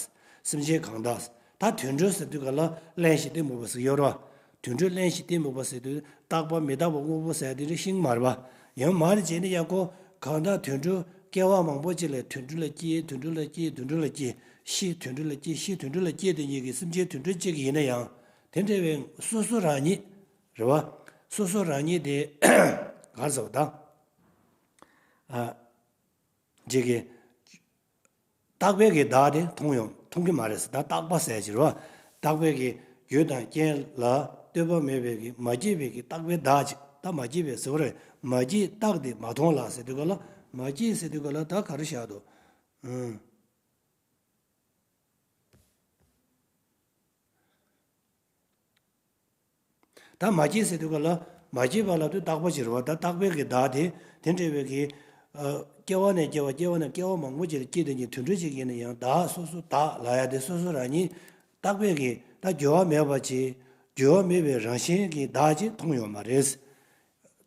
སེམས་ཅན་གང་དག་ད་དུད་འགྲོ་ཟེར་དུས་ག་ལ་རླན་གཞི་གཏི་མུག་པ་ཟེར་ཡོད་རེད་བ། དུད་འགྲོ་རླན་གཞི་གཏི་མུག་པ་ཟེར་དུས་རྟག་པ་མི་རྟག་པ་དངོས་པོ་ཟེར་དེ་རེ་ཤིང་མ་རེད་བ། ཡང་མ་རེད་བྱས་ནས་ཡང་ཁོ་གང་དག་དུད་འགྲོ་སྐྱེ་བ་མང་པོ་ཅིག་ལ་དུད་འགྲོ་ལ་སྐྱེས་དུད་འགྲོ་ལ་སྐྱེས་དུད་འགྲོ་ལ་སྐྱེས་ཤི་དུད་འགྲོ་ལ་སྐྱེས་ཤི་དུད་འགྲོ་ལ་སྐྱེས་དེ་གཉིས་ཀྱི་སེམས་ཅན་དུད་འགྲོ་གཅིག་ཡིན་ན་ཡང་དེ་འདྲ་བའི་སོ་སོ་རང་ཉིད་རེད་བ། སོ་སོ་རང་ཉིད་དེ་ག་རེ་ཟེར་བ་དང་། ཨ། ཅིག་གིས། རྟག་པའི་གི་བདག་དེ་མཐོང་ཡོང་མཐོང་གི་མ་རེད་ཟེར། ད་རྟག་པ་ཟེར་གྱི་རེད་བ། རྟག་པའི་གི་རྒྱུ་དང་རྐྱེན་ལ་ལྟོས་པ་མེད་པའི་གི་མ་སྐྱེས་པའི་གི་རྟག་པའི་བདག་ཅིག་ད་མ་སྐྱེས་པའི་ཟེར་བ་རེད། མ་སྐྱེས་རྟག་དེ་མ་མཐོང་ལ་ཟེར་དུས་ག་ལ་མ་སྐྱེས་ཟེར་དུས་ག་ལ་ད་ག་རེ་བཞག་འདུག་ཨང་། ད་མ་སྐྱེས་ཟེར་དུས་ག་ལ་མ་སྐྱེས་པ་ལབ་དུས་རྟག་པ་ཅིག་རེད་བ། ད་རྟག་པའི་གི་བདག་དེ་དེ་འདྲ་བའི་གི། ཨ། སྐྱེ་བ་ནས་སྐྱེ་བ་སྐྱེ་བ་ནས་སྐྱེ་བ་མང་པོ་ཅིག་ལ་སྐྱེས་དེ་ཉིད་དུད་འགྲོ་ཅིག་ཡིན་ན་ཡང་བདག་སོ་སོ་བདག་ལབ་ཡ་དེ་སོ་སོ་རང་ཉིད་རྟག་པའི་གི་ད་འགྱུར་བ་མེད་པ་ཅིག་འགྱུར་བ་མེད་པའི་རང་བཞིན་གྱི་བདག་ཅིག་མཐོང་ཡོད་མ་རེད།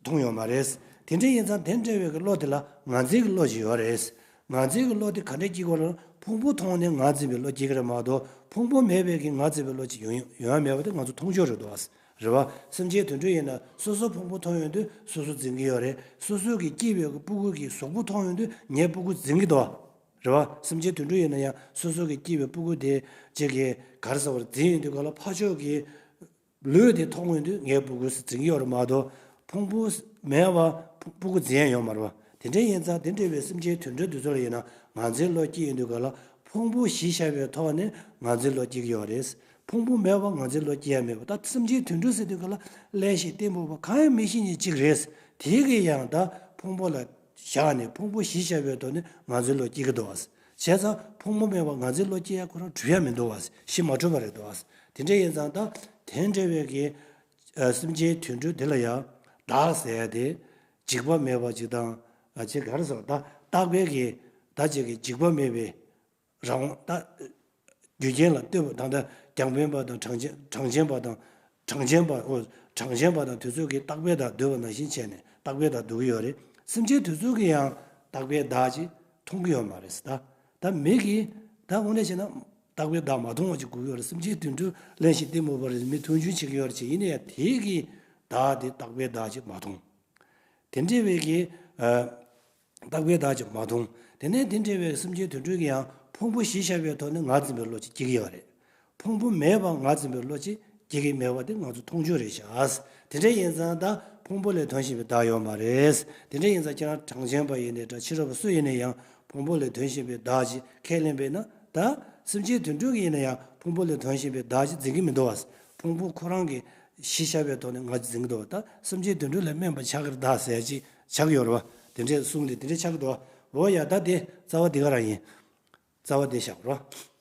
མཐོང་ཡོད་མ་རེད། དེ་འདྲ་ཡིན་ཙང་དེ་འདྲ་བའི་གི་བློ་དེ་ལ་ངར་འཛིན་གྱི་བློ་ཞིག་ཡོད་རེད། ངར་འཛིན་གྱི་བློ་དེ་ག་འདྲ་སྐྱེ་དགོས་ལ་ཕུང་པོ་མཐོང་ནས་ངར་འཛིན་པའི་བློ་སྐྱེ་གི་རེད་མ་གཏོགས་ཕུང་པོ་མེད་པའི་གི་ངར་འཛིན་པའི་བློ་ཅིག་ཡོང་ཡོང་ཡ་མེད་པ་དེ་ང་ཚོ་མཐོང་ཆོས་རེད་འདུག་བ། རེད་བ། སེམས་ཅན་དུད་འགྲོ་ཡིན་ན་སོ་སོ་ཕུང་པོ་མཐོང་ཡོང་དུས་སོ་སོ་འཛིན་གྱི་ཡོད་རེད། སོ་སོ་གི་སྐྱེས་པའི་གི་སྤུ་གུ་གི་གཟུགས་པོ་མཐོང་ཡོང་དུས་ངའི་སྤུ་གུ་འཛིན་གྱི་འདུག་བ། རེད་བ། སེམས་ཅན་དུད་འགྲོ་ཡིན་ན་ཡང་སོ་སོ་གི་སྐྱེས་པའི་སྤུ་གུ་དེ་ཅིག་གི་ག་རེ་ཟེར་བ་རེད་འཛིན་ཡོང་དུས་ག་ལ་ཕར་ཕྱོགས་ཀྱི་ལུས་དེ་མཐོང་ཡོང་དུས་ངའི་སྤུ་གུ་ཟེར་འཛིན་གྱི་ཡོད་རེད་མ་གཏོགས་ཕུང་པོ་མེད་པ་ཕུ་སྤུ་གུ་འཛིན་ཡ་ཡོད་མ་རེད་བ། དེ་འདྲ་ཡིན་ཙང་དེ་འདྲ་བའི་སེམས་ཅན་དུད་འགྲོ་དེ་ཚོ་ལ་ཡིན་ན་ངར་འཛིན་བློ་སྐྱེ་ཡོང་དུས་ག་ལ་ཕུང་པོ་གཞི་བཞག་པའི་ཐོག་ནས་ངར་འཛིན་བློ་སྐྱེ་གི་ཡོད་རེད། ཕུང་པོ་མེད་པ་ངར་འཛིན་བློ་སྐྱེ་ཡ་མེད་པ་ད་སེམས་ཅན་དུད་འགྲོ་ཟེར་དུས་ག་ལ་རླན་གཞི་གཏི་མུག་པ་གང་ཡང་མི་ཤེས་མཁན་གཅིག་རེད། དེ་གི་ཡང་ད་ཕུང་པོ་ལ་བཞག་ནས་ཕུང་པོ་གཞི་བཞག་པའི་ཐོག་ནས་ངར་འཛིན་བློ་སྐྱེ་གི་འདུག་བ། བྱས་ཙང་ཕུང་པོ་མེད་པ་ངར་འཛིན་བློ་སྐྱེ་ཡ་ཁོ་རང་གྲུབ་ཡ་མི་འདུག་བ། གཞི་མ་གྲུབ་པ་རེད་འདུག་བ། དེ་འདྲ་ཡིན་ཙང་ད་དེ་འདྲ་བའི་གི་ཨ་སེམས་ཅན་དུད་འགྲོ་དེ་ལ་ཡང་བདག་ཟེར་ཡ་དེ་འཇིགས་པ་མེད་པ་ཅིག་དང་ཨ་ཅེ་ག་རེ་ཟེར་བ་ད་རྟག་པའི་གི་ད་ཅིག་གི་འཇིགས་པ་མེད་པའི་རང་དབང་ད། རྒྱུ་རྐྱེན་ལ་ལྟོས་པ་དང་ད་རྒྱང་འཕེན་པ་དང་གྲངས་ཅན་གྲངས་ཅན་པ་དང་གྲངས་ཅན་པ་ཨོ་གྲངས་ཅན་པ་དང་དེ་ཚོ་གིས་རྟག་པའི་བདག་འདོད་པ་ནང་བཞིན་བྱས་ནས་རྟག་པའི་བདག་འདོད་ཀྱི་ཡོད་རེད། སེམས་ཅན་དེ་ཚོ་གིས་ཡང་རྟག་པའི་བདག་ཅིག་མཐོང་གི་ཡོད་མ་རེད་ཟེར། ད་ད་མི་གིས་ད་དངོས་གནས་བྱས་ན་རྟག་པའི་བདག་མ་མཐོང་བ་ཅིག་དགོས་ཀྱི་ཡོད་རེད། སེམས་ཅན་དུད་འགྲོ་རླན་གཞི་གཏི་མུག་པ་རེད། མི་མཐོང་ཆུང་བྱེད་ཀྱི་ཡོད་རེད་ཅེས་ཡིན་ན་ཡང་དེ་གིས་བདག་དེ་རྟག་པའི་བདག་ཅིག་མ་མཐོང་། དེ་འདྲ་བའི་གི་ཨ། རྟག་པའི་བདག་ཅིག་མ་མཐོང་། དེ་ནས་དེ་འདྲ་བའི་སེམས་ཅན་དུད་འགྲོ་གི་ཡང་ཕུང་པོ་གཞི་བཞག་པའི་ཐོག་ནས་ངར་འཛིན་པའི་བློ་ཅིག་སྐྱེ་གི་ཡོད་རེད། ཕུང་པོ་མེད་པ་ངར་འཛིན་པའི་བློ་ཅིག་སྐྱེ་གི་མེད་པ་དེ་ང་ཚོ་མཐོང་ཆོས་རེད་ཤག་དེ་འདྲ་ཡིན་ཙང་ད་ཕུང་པོ་ལས་དོན་ཞེས་པའི་བདག་ཡོད་མ་རེད། དེ་འདྲ་ཡིན་ཙང་ཁྱེད་རང་གྲངས་ཅན་པ་ཡིན་ནའི་འདྲ་ཕྱི་རབས་པ་སུ་ཡིན་ན་ཡང་ཕུང་པོ་ལས་དོན་ཞེས་པའི་བདག་ཅིག་ཁས་ལེན་པས་ན་ད་སེམས་ཅན་དུད་འགྲོ་གི་ཡིན་ན་ཡང་ཕུང་པོ་ལས་དོན་ཞེས་པའི་བདག་ཅིག་འཛིན་གི་མི་འདུག་བ། ཕུང་པོ་ཁོ་རང་གི་གཞི་བཞག་པའི་ཐོག་ནས་ངར་འཛིན་གི་འདུག་བ། ད་སེམས་ཅན་དུད་འགྲོ་ལས་དམན་པ་ཆགས་ཀྱི་རེད་ད་ཟེར་ཅིག་ཆགས་ཡོད་རེད་བ། དེ་འདྲས་གསུངས་ཏེ་དེ་འདྲས་ཆགས་ཀྱི་འདུག་བ། འོ་ཡ་ད་དེ་རྩ་བ་འདི་ག་རང་ཡིན། རྩ་བ་དེ་བཞག་རོགས།